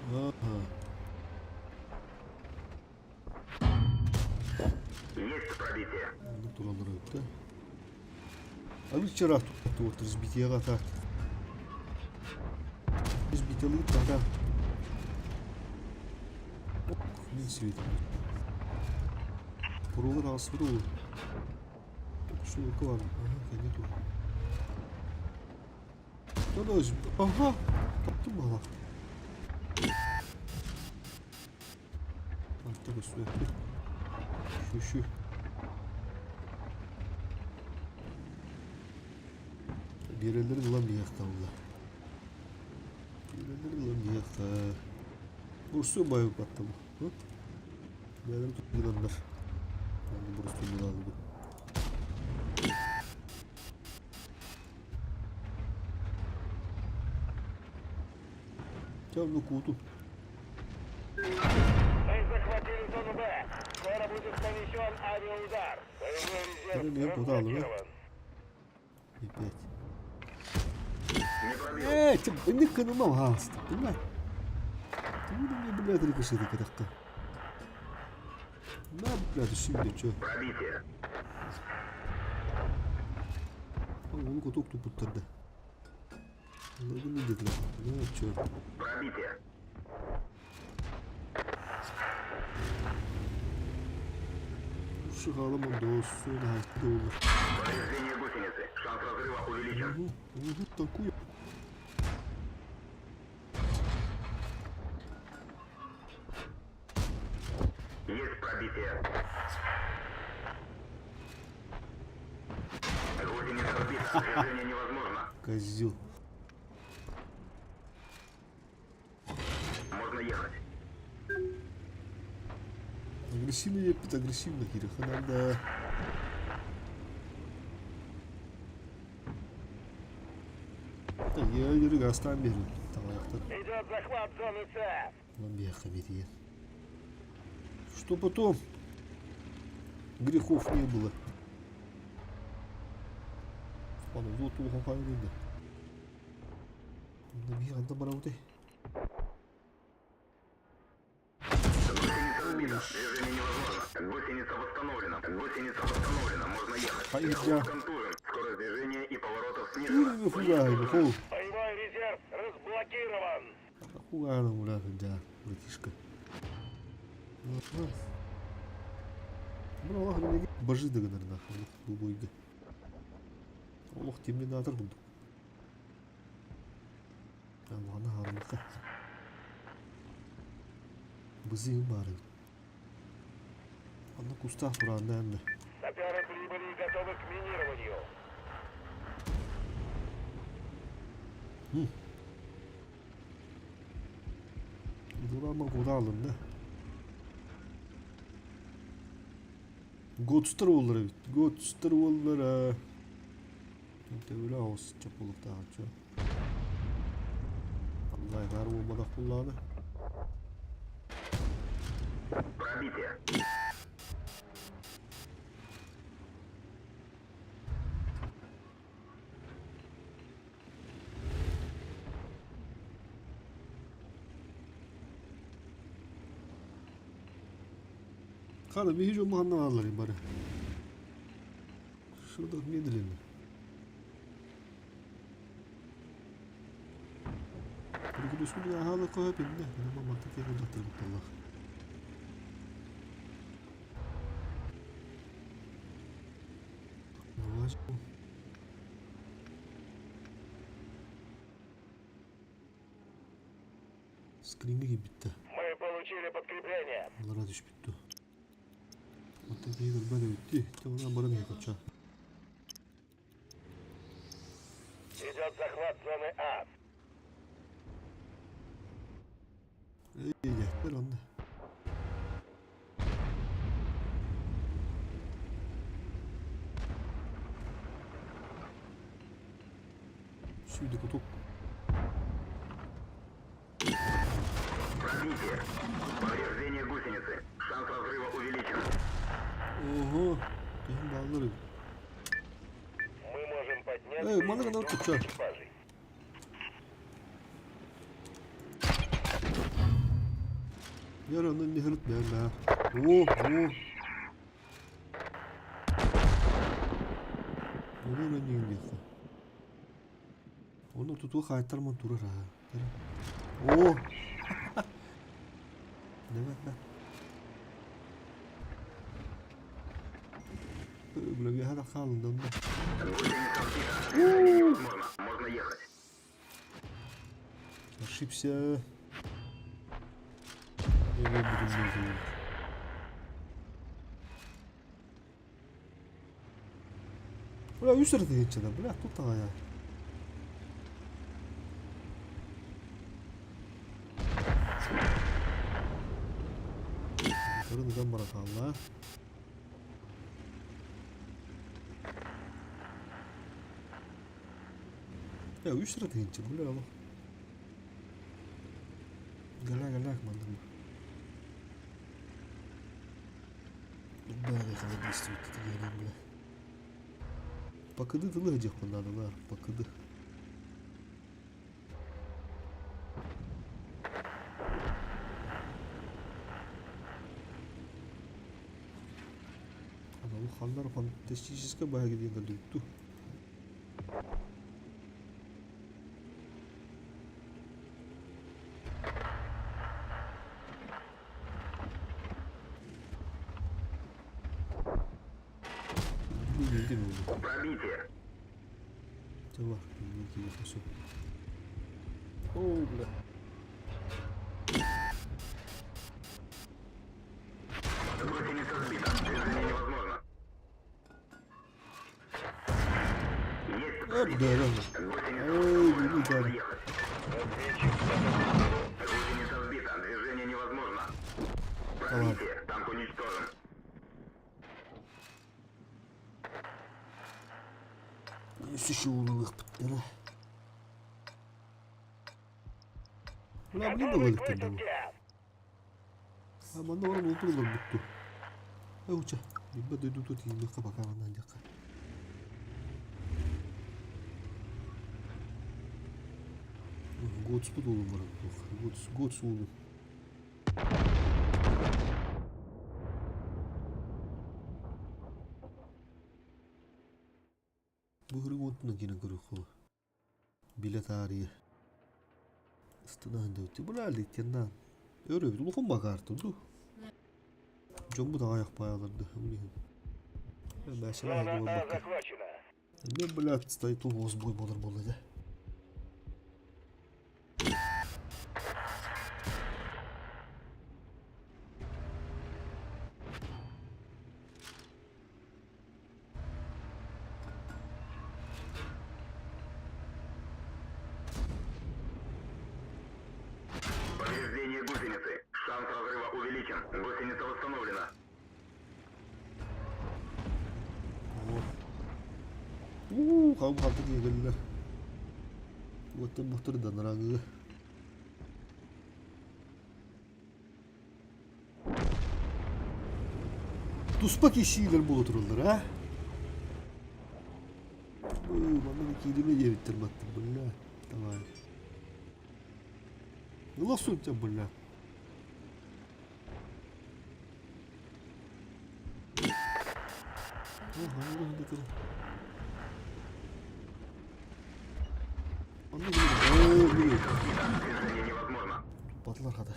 Ага. Есть пробитие. Оннук тураллар эбит да. А вы вчера тут разбитие так. Разбитие тогда. Мин светит. Пролар асыру. Что ладно. Ага, нету. Да, ага, таптым бала. Артық үстү. Шу-шу. Биэрэллэрин ылан биһиэхтэ буолла. Биэрэллэрин ылан биһиэхтэ. Бурсу байып баттым. Бэйэлэрин тугунаннар. Аны бурустун булаалыбын. Чэ, онно куутун. Мы захватили зону Б. Скоро будет нанесен авиаудар. Боевой Бары резерв миигин кута алыга. разблокирован. Опять. Не пробил. Ээ, чэ, инник гынымам хаалыста, понимаешь? Тугу да блядь, рикошеты катахта. На, блядь, сюда, чё? Пробитие. Ону кутук тупуттарда. Логин диэтилэр. На, черт. Пробитие. Шыгалым доссун буолар. Повреждение гусеницы. Шанс разрыва увеличен. Угу, угу, такую. Есть пробитие. Гусеница сбита. Движение невозможно. Козел. Можно ехать. Агрессивно еппит, агрессивно кириэхэ да. Егерь астан биэрин. Таҕайахтар. Идет захват зоны С. Ылан биһиэхэ биэрийэн. Что потом? Грехов не было. Аны вот улахан хаайылында. Онно биһи ханна барабытай? Гусеница сбита. Движение невозможно. Гусеница восстановлена. Гусеница восстановлена. Можно ехать. Хайдя. Верховод контужен. Скорость движения и поворотов снижена. Уровень фугаем, хоу. Боевой резерв разблокирован. Хуганом, бля, да, братишка. Бра, Аллах, бажы дагынар нахуй, бу бойга. Олох терминатор курдук. Аллахына хармака. Бызыым баар эбит. Анна кустаах турааннаан да. Саперы прибыли и готовы к минированию. Дурааман кудаалын да. Готстар буоллар эбит. Готстар буоллара. Төбөлөөх оҕус чоппулуктаах Аллайгаар буолбатах буллаҕына. Пробитие. Хара биһи дьон ханна баалларый бары? Что так медленно? Скриҥҥэ киирбиттэ. Мы получили подкрепление. Аллара түспүт дуо? Оттон киһи көрбөт эбит дии. Онон баран иһэ Идет захват зоны А. Эй, онно. Сүйді кутук. Пробитие. Повреждение гусеницы. Шанс разрыва увеличен. Ого, киһим бааллар эбит. Мы можем поднять Эй, маны боевой гына дух тутча. экипажей. Яр онно нихрит бэм О, о. Ону эрэ диэххэ. Ону тутуу хаайтарман турар аа. О! Давай, да. Бля, я хаалында онно. Гусеница сбита. Движение невозможно. Можно ехать. Ошибся. Я буду делать. Бля, үс эрэ бля, тут аҕайа. Көрөн ыган бара хаалла. Я үс эрэ тыһыынча, бля, олох. Галя, галя, маннык. Да, действует, бля. Пакыды тылы диэхпин наадалар, пакыды. Ана ханнар фантастическая баһа диэн көрдүбүтту. Пробитие. Бар, все. О, бля. Гусеница сбита. Движение невозможно. Есть Э, бля, да. Гусеница Ой, восстановлена. не Можно да. ехать. Гусеница сбита. Движение невозможно. Пробитие. Танк уничтожен. Еще улылых пыттара. Бля, блин, Готовы к да был. высадке. А манна баран олтурулар бутту. Эуча, бибе дойду тут ииннэххэ пока манна диэххэ. Готспут уулун баран Готс, готс уулун. Бу оттуна киирэн көрүөххэ Билэ таарыйа. Ыстынаан дөттү. Бу литтеннан. Өрөбүт улахан бакаарты ду. Дьоммут аҕайах паяларды. Бәсәлә Зона А бакка. захвачена. Не, блядь, стоит у сбой болар болды да. Повреждение гусеницы. Шанс разрыва увеличен. Гусеница восстановлена. О. Хам-халты диэгэллэр. Уоттан мухтардан араҥыга. Туспа киирсиилэр буола тураллар, а? Манна кииримэ диэбиттэр баттым, бля. Давай. Ыла сылдьан, бля. Туппатылар хата.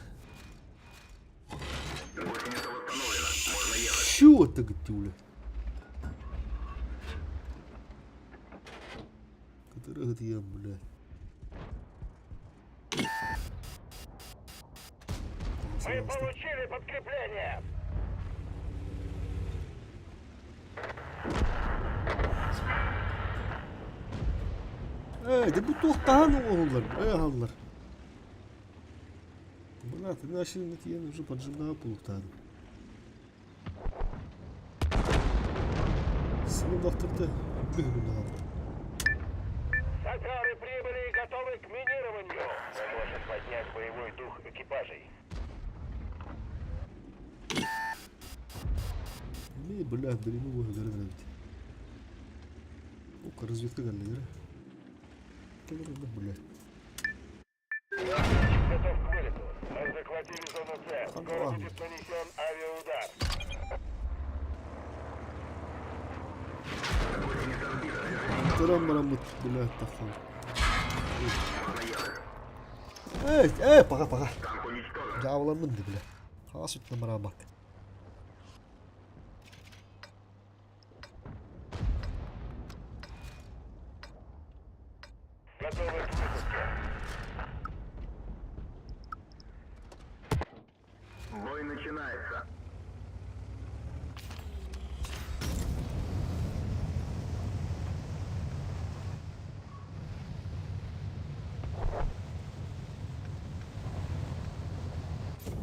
Чего ты гтюля? Который я, блядь. Мы получили подкрепление! Ээ, дьэ бу туохтаһан оҥоһуллар, ээ аһаллар. Бына, ты начали тиийэн уже поджимнаа булуктаадым. Сылы бахтырда бүгүн Саперы прибыли и готовы к минированию. Мы можем поднять боевой дух экипажей. Не, бля, билими буһа эбит. Ока разведка галлера. Бля. Готов к вылету. Мы захватили зону С. Скоро будет нанесен авиаудар. Туран бараммыт, бля, таххан. Эй, эй, пока, пока. Дьаабыламмын да, бля. Хаас үттэн бараабак. Готовы к высадке. Бой начинается.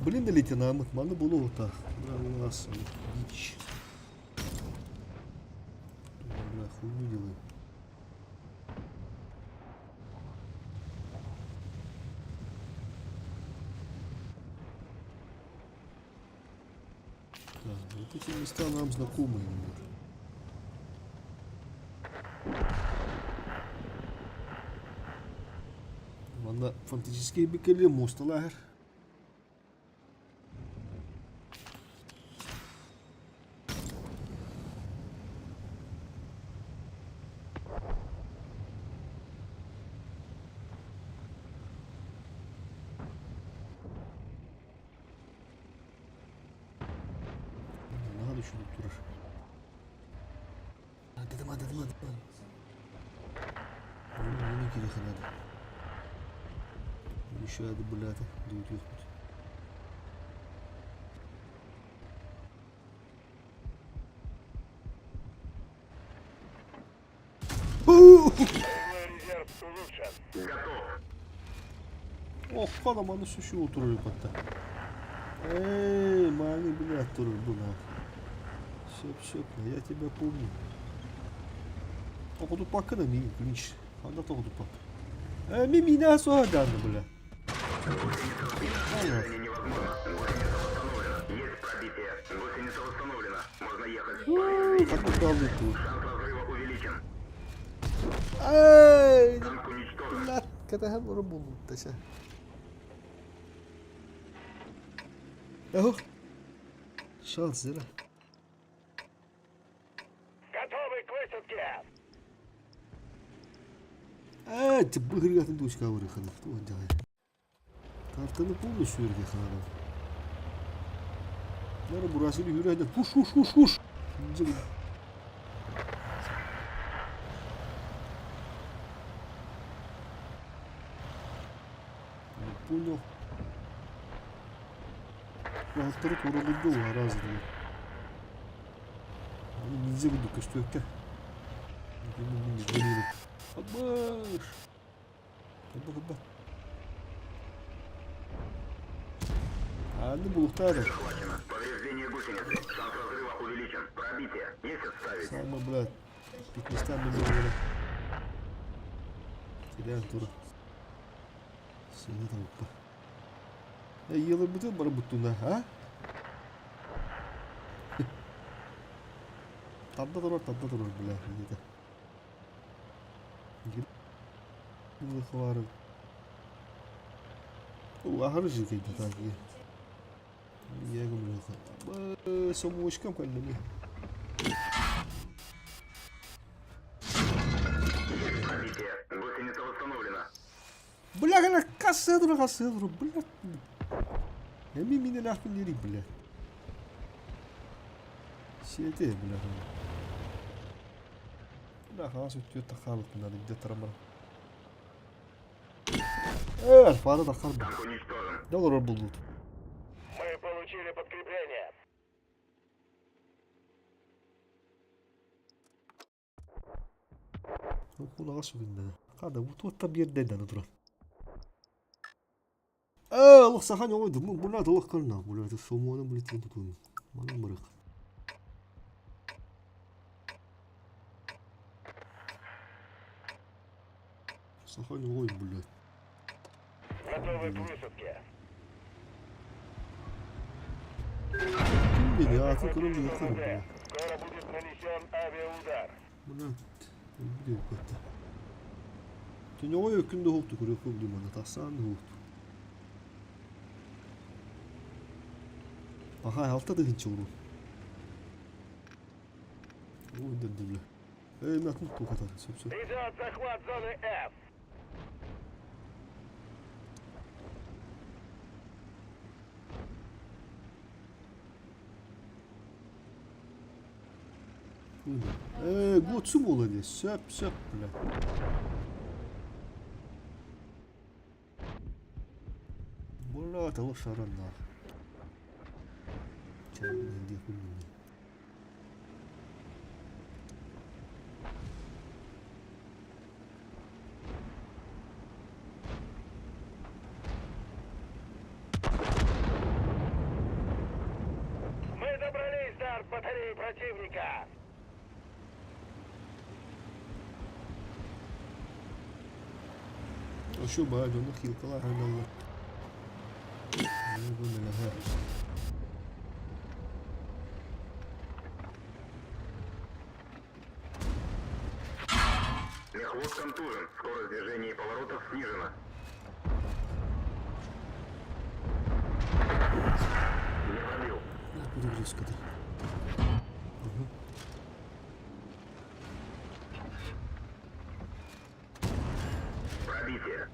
Блин, да лейтенант, маны булуохтаах. Бля, дичь. Бля, хуйню делаем. Так, вот эти места нам знакомы немного. Манна фантастический бикели муосталаах. Наһаа үчүгэй турар. Дедим, дедим, дедим. Оны кириэхэ наада. Еще блядь, дууһуохпут. Боевой резерв улучшен. Готов. Ох, маны сүшү турар батта. Эй, маны, блядь, турар буна. Сөп, сөп, я тебя помню. Тоҕутуппаккын эмиий, клинч. Ханна тоҕутуппак. Э, ми миинэ суоһа бля. Движение невозможно. Гусеница восстановлена. Есть пробитие. Гусеница восстановлена. Можно ехать. Ханна далды тут. Шанс разрыва увеличен. Эй, Танк уничтожен. блядь, катаһан булташа. Ох. Шанс, зира. Готовы к высадке. Ээ, быһыргатын дучка вырыханы. Туох дьаҕай. Картаны полностью үргэ хаалан. Нара бурасини хүрээдэ хуш хуш хуш хуш. Не понял. Алтары тууралырга араас Аны минзе курдук көстүөккэ. Абаш! Аба аба. Аны булуктаары. Захвачено. Повреждение гусеницы. Шанс разрыва увеличен. Пробитие. Есть отставить. Самое, блядь, пятнистан было. Тирээн тура. Сыыһа табыппа. Ыйылырбытын барбыттуна, а? Тарда турар, тарда турар, бля, ийэтэ. Аһары жикейді так. Сомочкам кэллэми. Пробитие. Гусеница восстановлена. Бля, гана кассетура, кассетура, бля. Эми минелээхпин дири, бля. Сиэте, бля. Бля, хаас үттүө тахаабыт надо где тарамара. Э, альфада тахар. Танк уничтожен. Да олорор булдут. Мы получили подкрепление. Кулаҕа сүгүннэ. Хада бу туоттан биэрдэ даҕаны туран. Ээ, олох саха ньоҕойдум. Бу олох көрүнэ. Бу сомуона билитин тутун. Манан барык. Саха ньоҕой, блядь. Готовы к высадке. Ким били, аатын көрөн Захватили билиэххэ зону бля. Д. Скоро будет нанесен авиаудар. Блядь, билиэххэ. Түньоҕой өкүн да уһукту көрүөххэ билим тахсаан да уһукту. Пахай алта тыһынча урун. Ой, да бля. Эй, мен атын тухатар, сөп сөп. Идет захват зоны F. Ээ, готсу буола дии, сөп сөп, бля. Бля, того шараннаах. Мы добрались до арт-батареи противника. Ошо баа дьону хилкалар аналлар. Бу мэлэһэ. Мехвод контужен. Скорость движения и поворотов снижена. Не пробил. Перегрузка-то. Ага. Пробитие.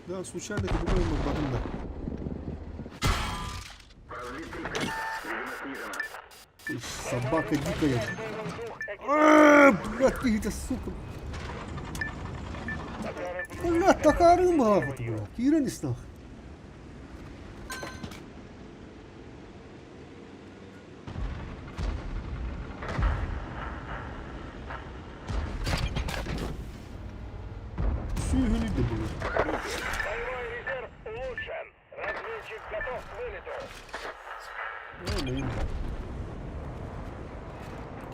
Да, случайно кабуком бардым да. Разбит три цель. Видимо, снижена. Ты ж собака дикая. Боевой дух А, блядь, ты это, сука. Блядь, такая рыба, блядь. Кира не снах. Сүйгүнү да блядь. Боевой резерв улучшен. Разведчик готов к вылету. А, блин.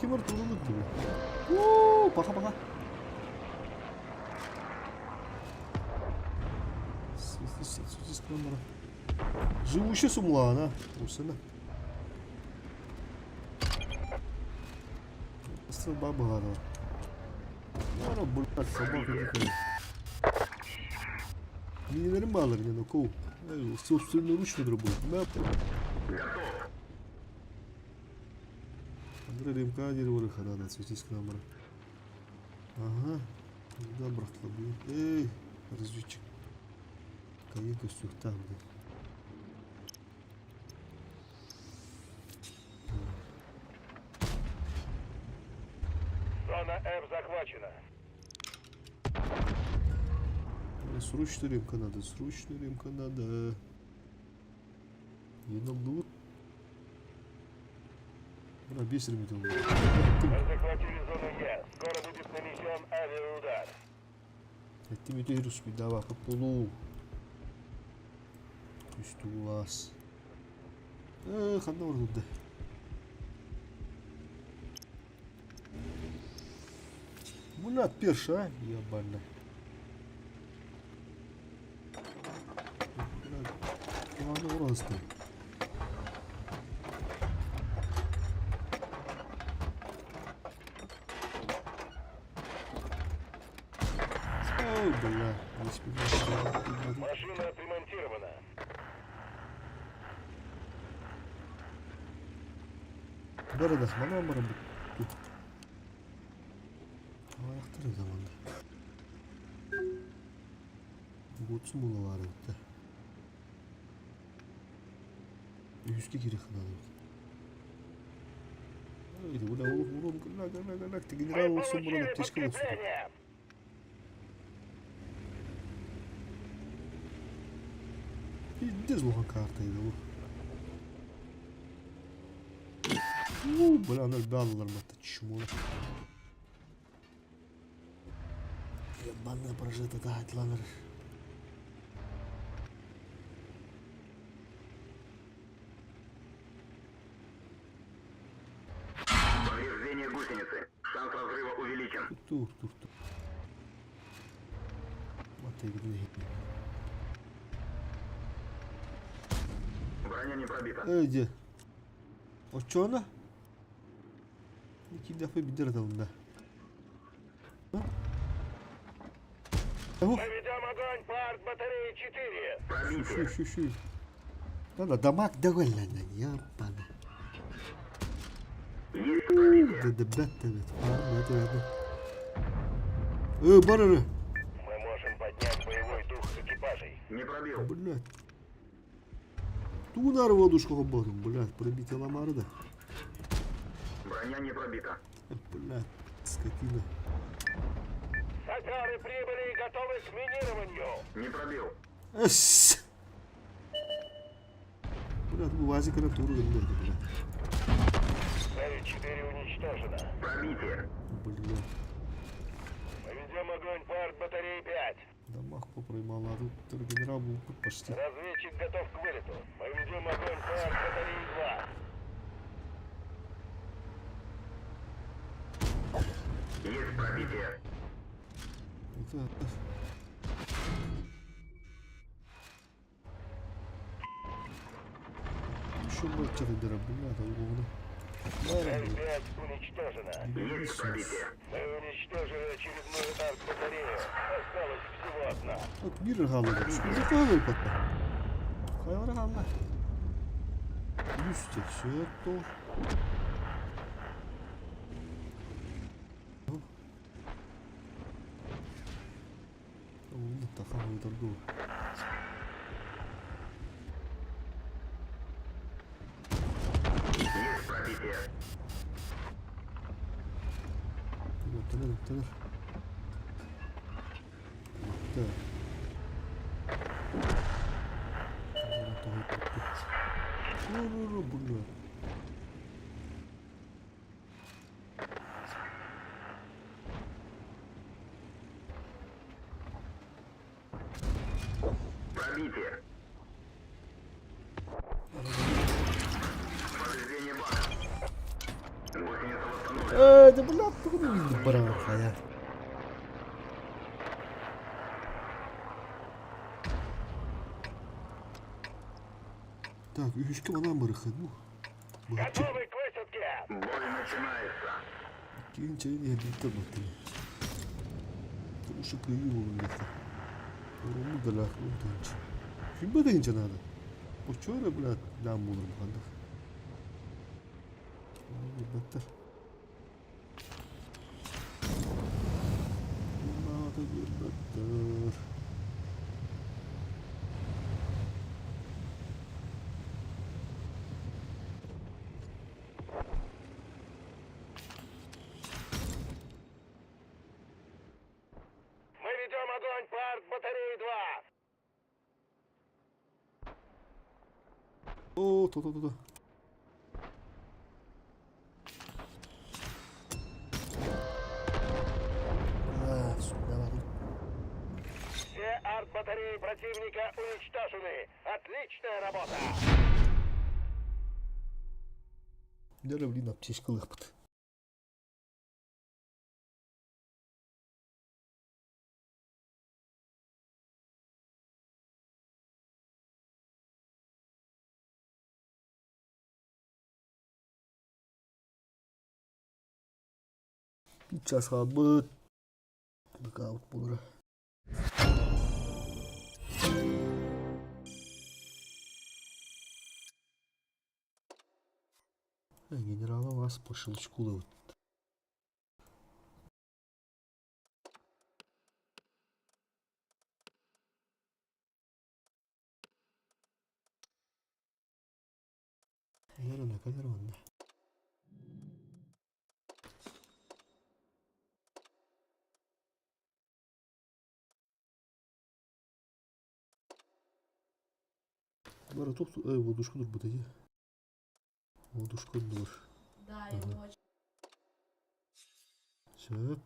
Ким турулук блядь. Уу, пока пока. Живущий сумлана. Усына. Стрельба была, да. Ана, блядь, собака дикая. Минилерим баалар не коу. Собственноручно дробу. Готов. Андрей РМК дерево да, цветись к нам. Ага. Да, брат, блин. Эй, разведчик. Каека сюхта, блин. Зона F захвачена. Срочно ремка надо, срочно ремка надо. Еналлыбыт. Мына бес ремет Мы захватили зону Е. Скоро будет нанесен авиаудар. Эттим үтө успейдабакы болуу. Үстүгулаас. Э, ханна барылды? Мулят перша, а? Ебально. Ладно, просто. Ой, бля, не спина. Машина отремонтирована. Борода, мана бара бу. Аяқтар заманда. Гутсун булалар битте. Үскә кире ханады бит. Ой, бля, урон, гуляк, гуляк, гуляк, ты Мы генерал olsun получили buranın, teşkil olsun. подкрепление. Пиздец улахан карта edi bu. Уу, бля, 0,5 аллар батта чмо. Ебаная прожита да, атланыр. Повреждение гусеницы. Шанс разрыва увеличен. Тур, тур, тур. Батта gidiyor. Броня не пробита. Öyle. Очона. İki defa bir adamında. Мы ведем огонь по арт-батарее 4. Пробитие. Şu şu şu. Lan da damak da lan yapma. Есть пробитие. Dıdıbet evet. Var mı? Э, барыры. Мы можем поднять боевой дух экипажей. Не пробил. Блядь. Тунар водушку хоботом, блядь, пробитие ламары да. Броня не пробита. Блядь, скотина. Саперы прибыли и готовы к минированию. Не пробил. Эс. Блядь, bu vazikana doğru gönderdi, блядь. Цель 4 уничтожена. Пробитие. Блядь. Мы ведем огонь по арт-батарее 5. Дамаг попроймала, тут генерал был почти. Разведчик готов к вылету. Мы ведем огонь по арт-батарее 2. Есть пробитие. Это... Еще больше дыра, блядь, угловно. Цель 5 уничтожена. Есть пробитие. Мы уничтожили очередную арт-батарею. Осталась всего одна. Вот мир галы. Сколько потом? Хайвар галла. Юсте, все это. Оны тахан ойдырды. Есть пробитие. Өтілер, өтілер. Өтті. Бля. Пробитие. Повреждение бака. Гусеница восстановлена. Э, да бля, откуда видно бараха, я? Так, үһүскэ манан барыххат бу. Быһаччы. Готовы к высадке! Бой начинается. Киин чайын иһэрдиттэр баттыны. Ушу кыйыы буолун диэххэ. Оруммут да лаах уутаанчы. Күнбэ тыһыынча наада. Оччо эрэ блядь даам буолар буханнах. Билбэттэр. Наада билбэттэр. Мы ведем огонь по арт-батарее 2. О, то-то-то-то. А, сюда надо. Все арт-батареи противника уничтожены. Отличная работа! Дьэ, блин, аптечкалыахпыт. Час хаалбыт. Нокаут буолара. Генерала вас по щелчку ловит. Наверное, камера манна. Бара тух эй водушку турбут эти. Водушку оннулар. Да, ему очень Сөп.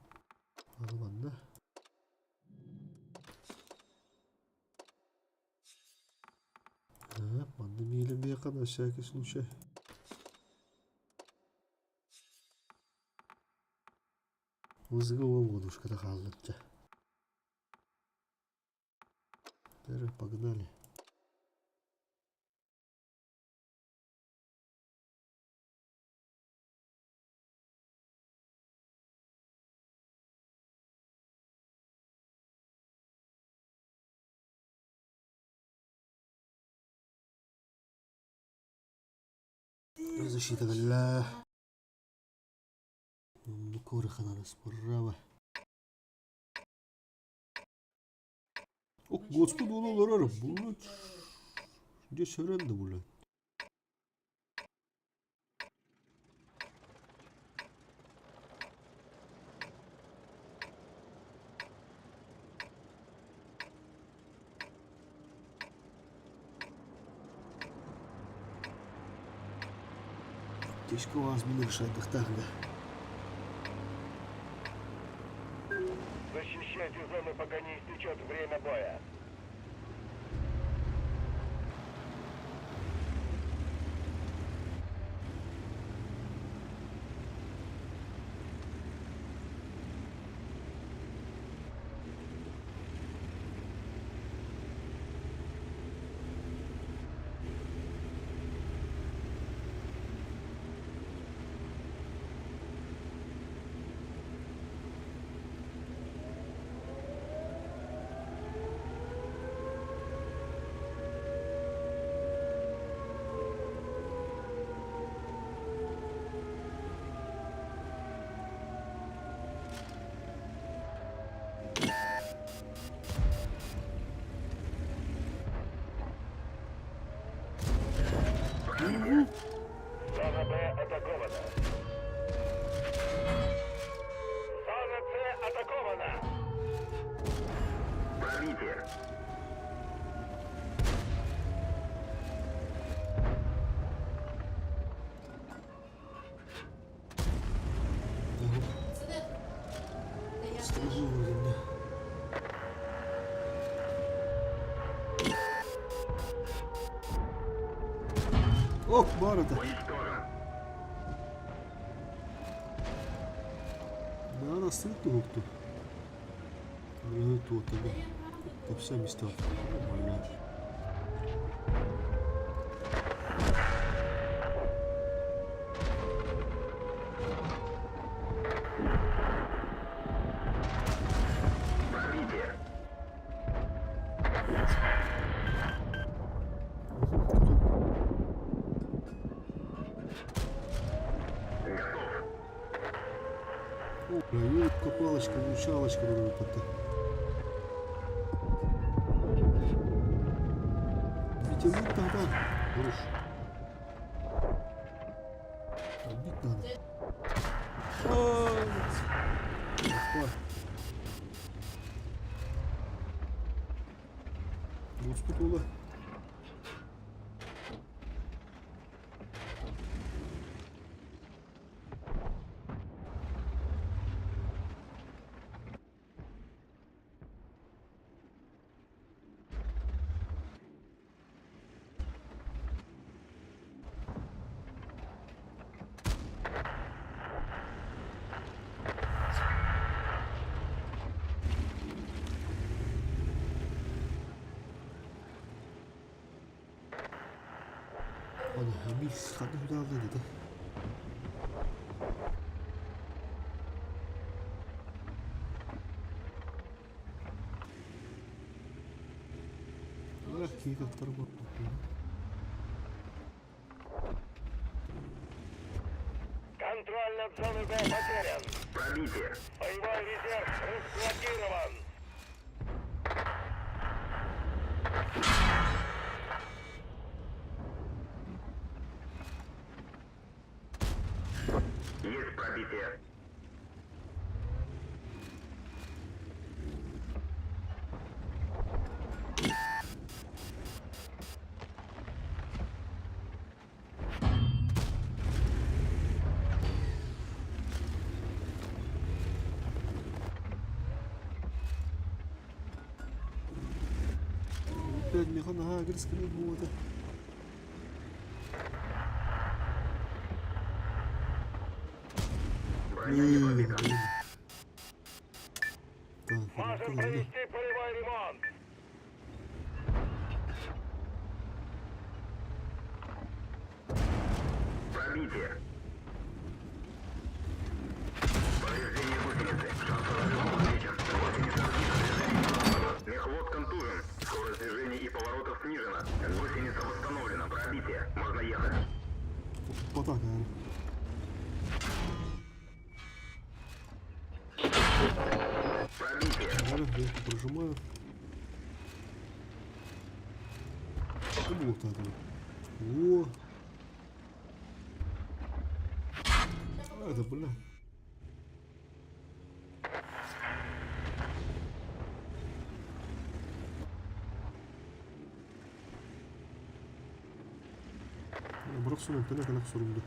Аны манна. Так, манна миилэмиэхэ на всякий случай. Музыка водушката хааллычча. Теперь погнали. Защита галла. Курханана справа. О, господи, олорор, блядь. Здесь аренда, блядь. Аптечка у вас решать да. Защищайте зону, пока не истечет время боя. Зона Б атакована. Зона С атакована. Пробитие. Да я Служу вроде мне. Ох, барыта. Уничтожен. Да, сыт туһукту. Туотага. Тапса места. Блядь. Пробитие. Готов. О, бля, ёлка, палочка, выручалочка, надо. Ведь тогда. Хорош. Бить надо. Опа. Вот спутала. Аны Эмиль ханна хүлээллэн ити? Киһи Контроль над зоной Б потерян. Пробитие. Боевой резерв разблокирован. Есть пробитие. Опять меха наһаа агресивный буолуо Броня не пробита. Так, Можем провести полевой ремонт. Пробитие. Повреждение гусеницы. Шанс разрыва увеличен. Гусеница сбита. Движение невозможно. Мехвод контужен. Скорость движения и поворотов снижена. Гусеница восстановлена. Пробитие. Можно ехать. Батак yani. Пробитие. Нормально, я их прожимаю. Вот так вот. О! А, это, бля. Бырақ сонан пәле калақ сұрымды.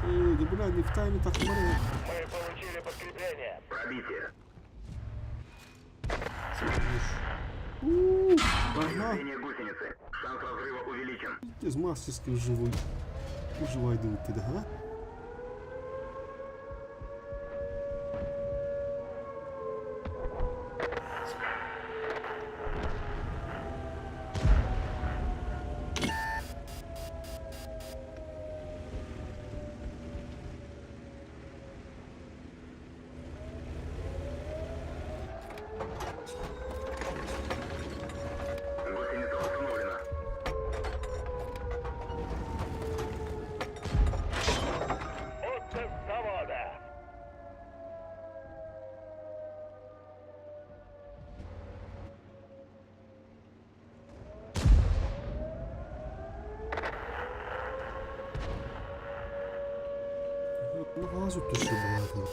Эй, да бля, не в тайме так Мы получили подкрепление. Пробитие. Ага, Повреждение гусеницы. Шанс разрыва увеличен. из мастерски вживую. Уживай ты, да, а? Гусеница восстановлена. Отдых завода. Ну, газу тушу багато.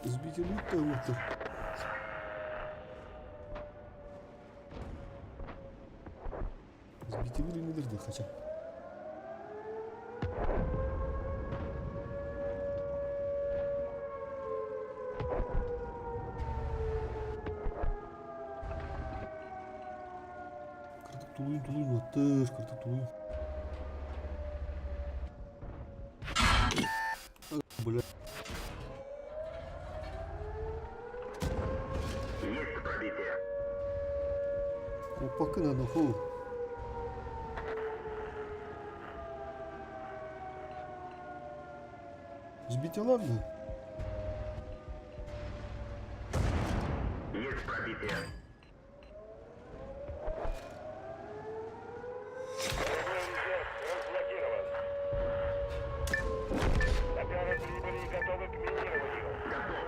Збіть лута, вот. Збити не дырды хотя. Кырдык тулуйун тулуйун аттыр, кырдык тулуйун. Бля. Есть пробитие. Опака на хол. Сбить ладно? Есть пробитие. Боевой резерв разблокирован. Саперы прибыли и готовы к минированию. Готов.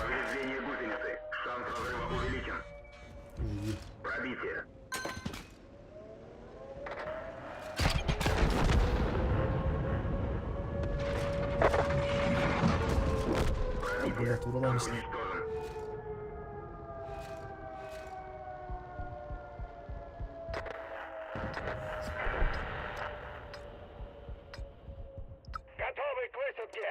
Повреждение гусеницы. Шанс разрыва увеличен. Иди. Пробитие. Бля, туралам Уничтожен. Готовы к высадке.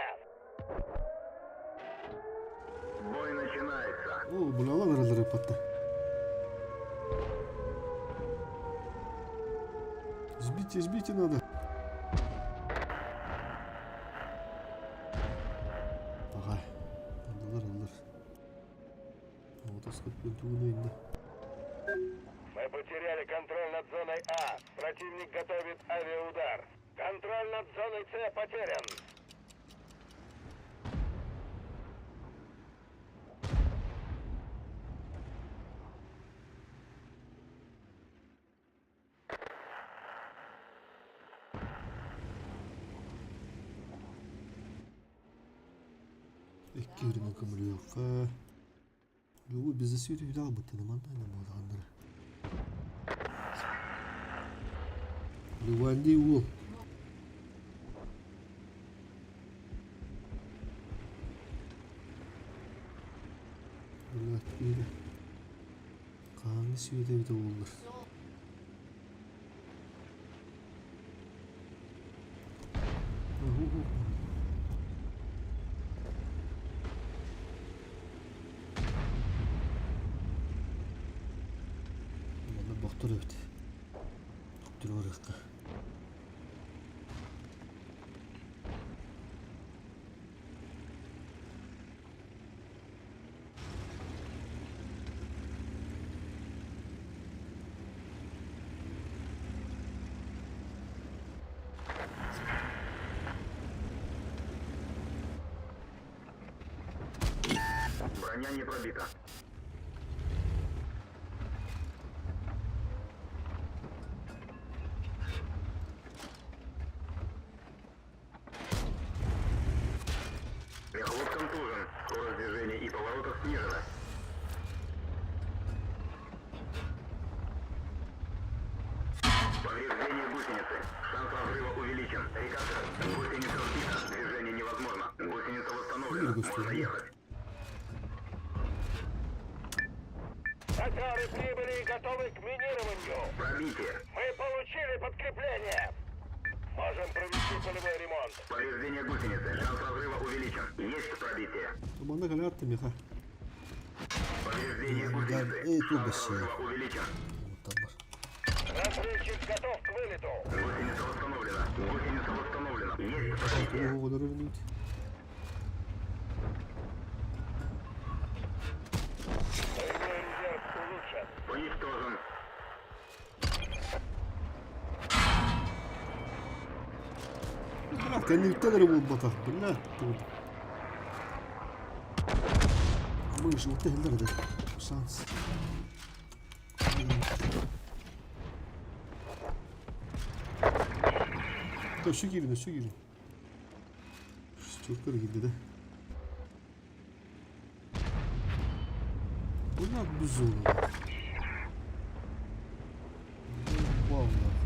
Бой начинается. О, бля, ладно, разрыв-то. Сбите, сбите надо. контроль над зоной А. Противник готовит авиаудар. Контроль над зоной С потерян. Икки үрүҥү көмүлүөххэ. Дьолу бизнес үтү албыттан манна буолаҕыннара. Ливанди уол. Блядь, киирэ. Хааҥҥы сүөтэ эбитэ буоллар. Манна бохтор эбит. Төттөрү барыахха. Броня не пробита. Мехвод контужен. Скорость движения и поворотов снижена. Повреждение гусеницы. Шанс разрыва увеличен. Рикошет. Гусеница сбита. Движение невозможно. Гусеница восстановлена. Юрий Можно ехать. Саперы прибыли и готовы к минированию. Пробитие. Мы получили подкрепление. Можем провести полевой ремонт. Повреждение гусеницы. Шанс разрыва увеличен. Есть пробитие. Манна кэлээт миэхэ. Повреждение Да, гусеницы. эй, тут Шанс быстрее. разрыва увеличен. Уоттар бар. Разведчик готов к вылету. Гусеница восстановлена. Гусеница восстановлена. Есть пробитие. Тугу оҕолор Боевой резерв улучшен. Уничтожен. Кэнниттэн эрэ буолбатах, блядь, тут. Мыш, вот ты да. Шанс. Өссө киирин, өссө киирин. Шестерка киирдэ да. Бына безумно. Ебал нахуй.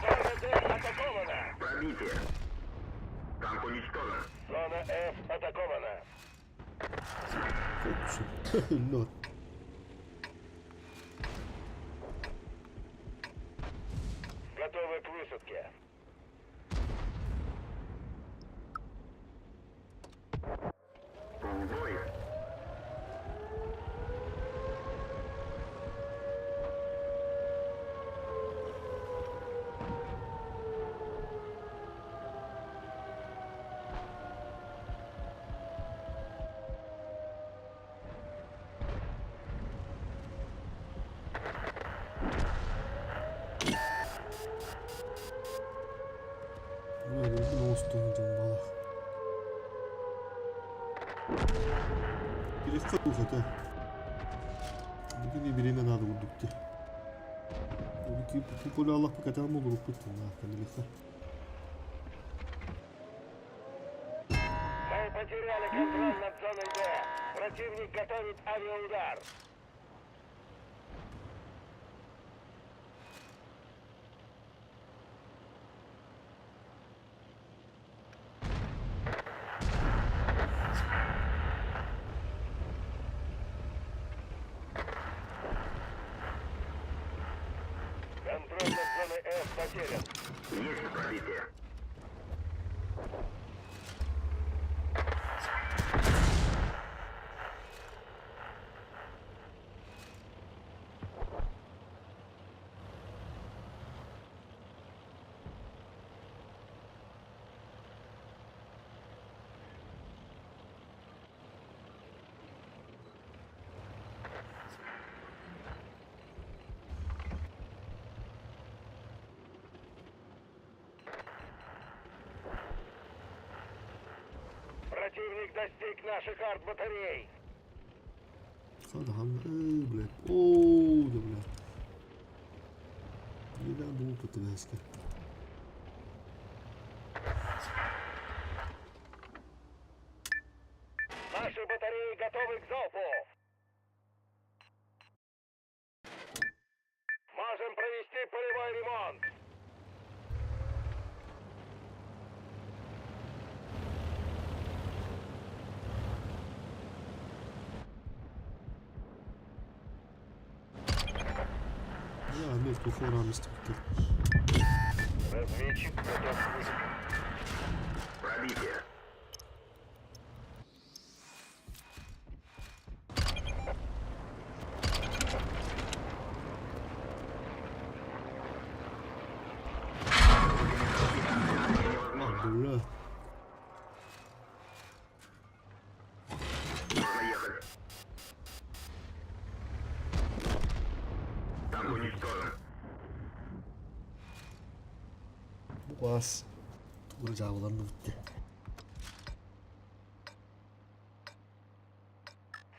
Зона Д атакована. Пробитие. Танк уничтожен. Зона F атакована. Как Лед. Готовы к высадке. В бой. Бля, люблю остоҥ Переход это. Бүгүн бириэмэ наада курдук дии. Куполя Аллах покатал олоруппут кэннилихха. Мы потеряли контроль над зоной Д. Противник готовит авиаудар. Контроль над зоной F потерян. Есть пробитие. достиг наших арт-батарей. Хадахан, эй, блядь. Оо, да, блядь. Еда бука твэска. Наши батареи готовы к залпу. Можем провести полевой ремонт. Я Америку хорам истиппиттэр. Разведчик готов к вылету. Пробитие. Бля. Можно ехать. Танк уничтожен. Букас. Тугура жаабыларын бүттэ.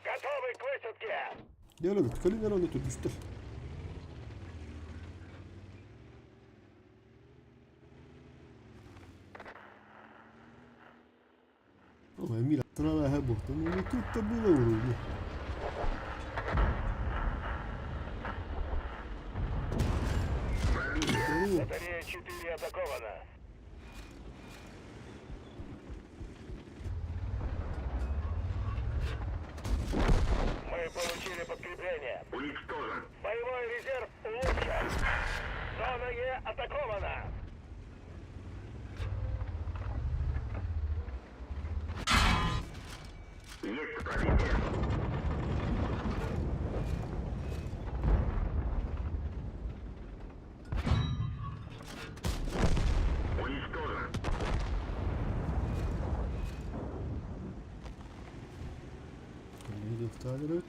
Готовы к высадке. Нерөбүт, кэлин эрэ түргүстэр. Ой, мира, трала работа, ну не тут-то было вроде. Пробитие. Здорово. Батарея 4 атакована. Мы получили подкрепление. Уничтожен. Боевой резерв улучшен. Зона Е атакована. Есть пробитие. Уничтожен. Второй.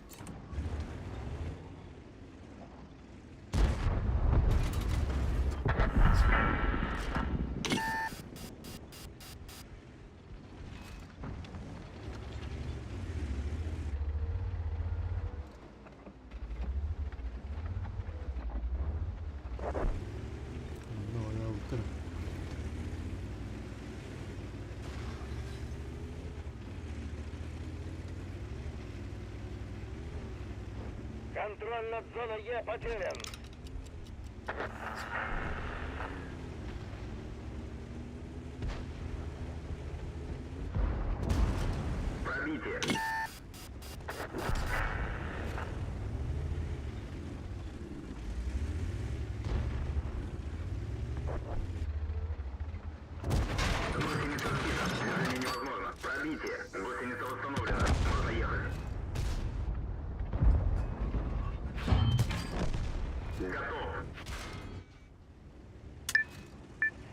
Ну, я утро. Контроль над зоной Е потерян. Пробитие. Гусеница сбита. Движение невозможно. Пробитие. Гусеница восстановлена. Можно ехать. Готов.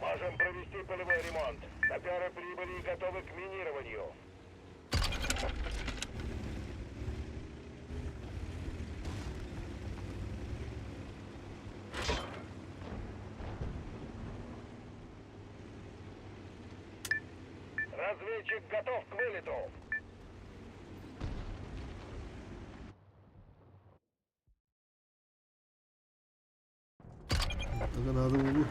Можем провести полевой ремонт. Саперы прибыли и готовы к минированию. Разведчик готов к вылету. Так надо было.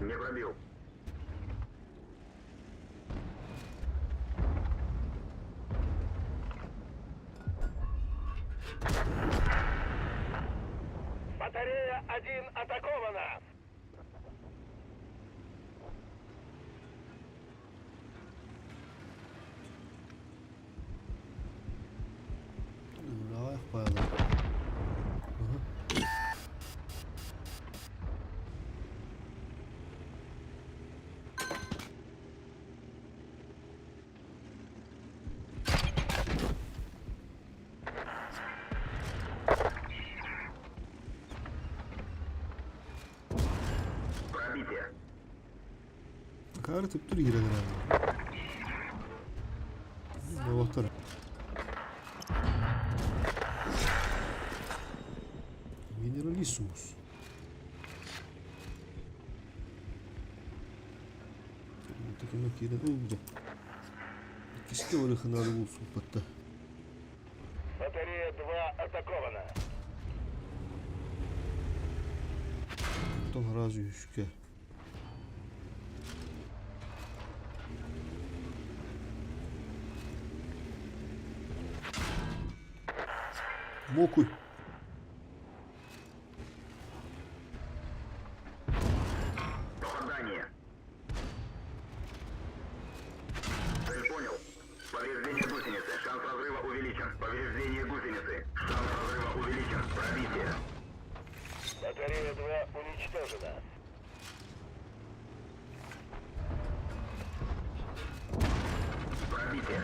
Не пробил. Батарея 1 атакована. Давай, Павел. Ага. Пробитие. Карта тур girene Motor. Генералиссимус. Такына киирэн ылда. Иккискэ барыхынаары булсуппатта. Батарея 2 атакована. Оттон сразу үһүскэ. Мокуй. Попадание. Цель понял. Повреждение гусеницы. Шанс разрыва увеличен. Повреждение гусеницы. Шанс разрыва увеличен. Пробитие. Батарея 2 уничтожена. Пробитие.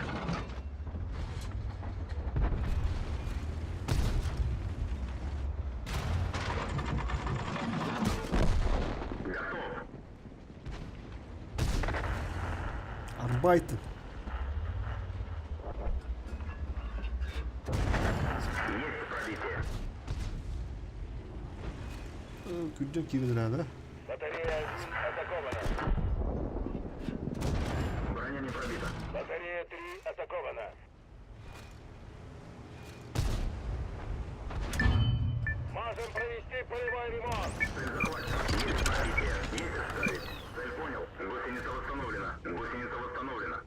Готов. Арбайтен. Есть пробитие. Күрдьэн киирэн ыраана. Батарея 1 атакована. Броня не пробита. Батарея 3 атакована. Можем провести полевой ремонт. Цель захвачена. Есть пробитие. Есть отставить. Цель понял. Гусеница восстановлена. Гусеница восстановлена.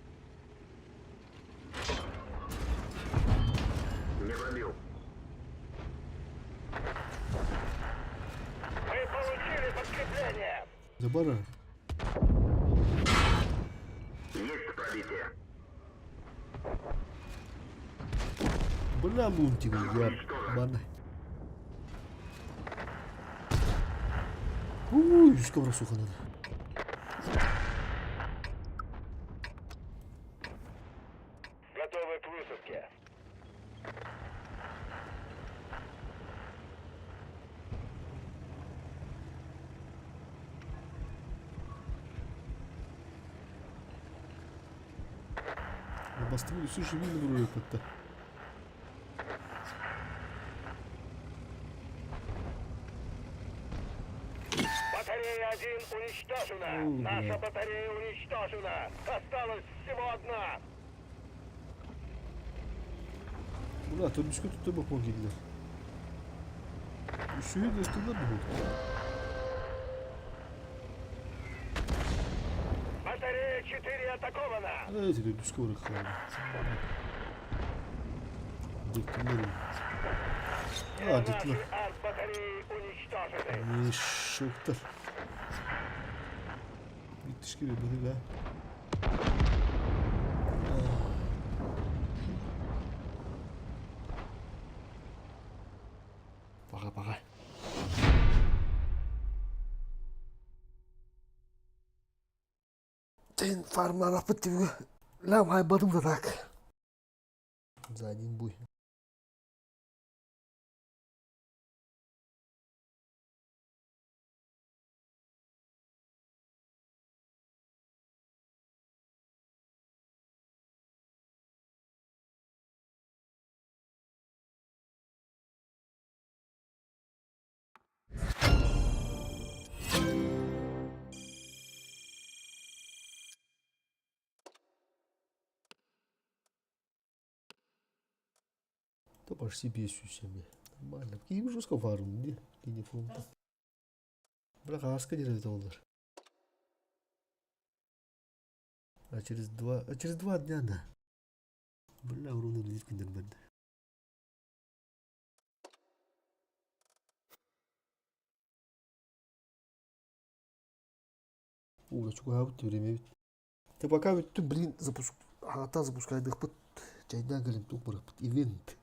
Не пробил. Мы получили подкрепление. Забара. Есть пробитие. Бля, лунтик, я бана. Уй, үскэ барар надо. Готовы к высадке. Бастыбы үсү живин буруйуппатта. Батарея 1 уничтожена. О, Наша бля. батарея уничтожена. Осталась всего одна. Бля, төрдүскэ туттар боппон киирдилэр. Үсүһү да ыттылар бу. Батарея 4 атакована. Э, төрдүскэ барах хаалла. Диктилер. А, Наши диктилер. арт-батареи уничтожены. Мешоктар. Бүттүшкэ быһыга. Пока-пока. Тен фармлараппыт түбүгү лам хайбатым да так. За один бой. Да почти бесю себе. Нормально. Киим жестко фарм, не? Линия фронта. Бля, хаска не олар. А через 2 дня, да. Бля, урона лифт нормально. О, чугаабыт время ведь. Ты пока ведь ты, блин, запуск... Ата запускайдыхпыт. Чайдан кэлэн туох барахпыт. Ивент.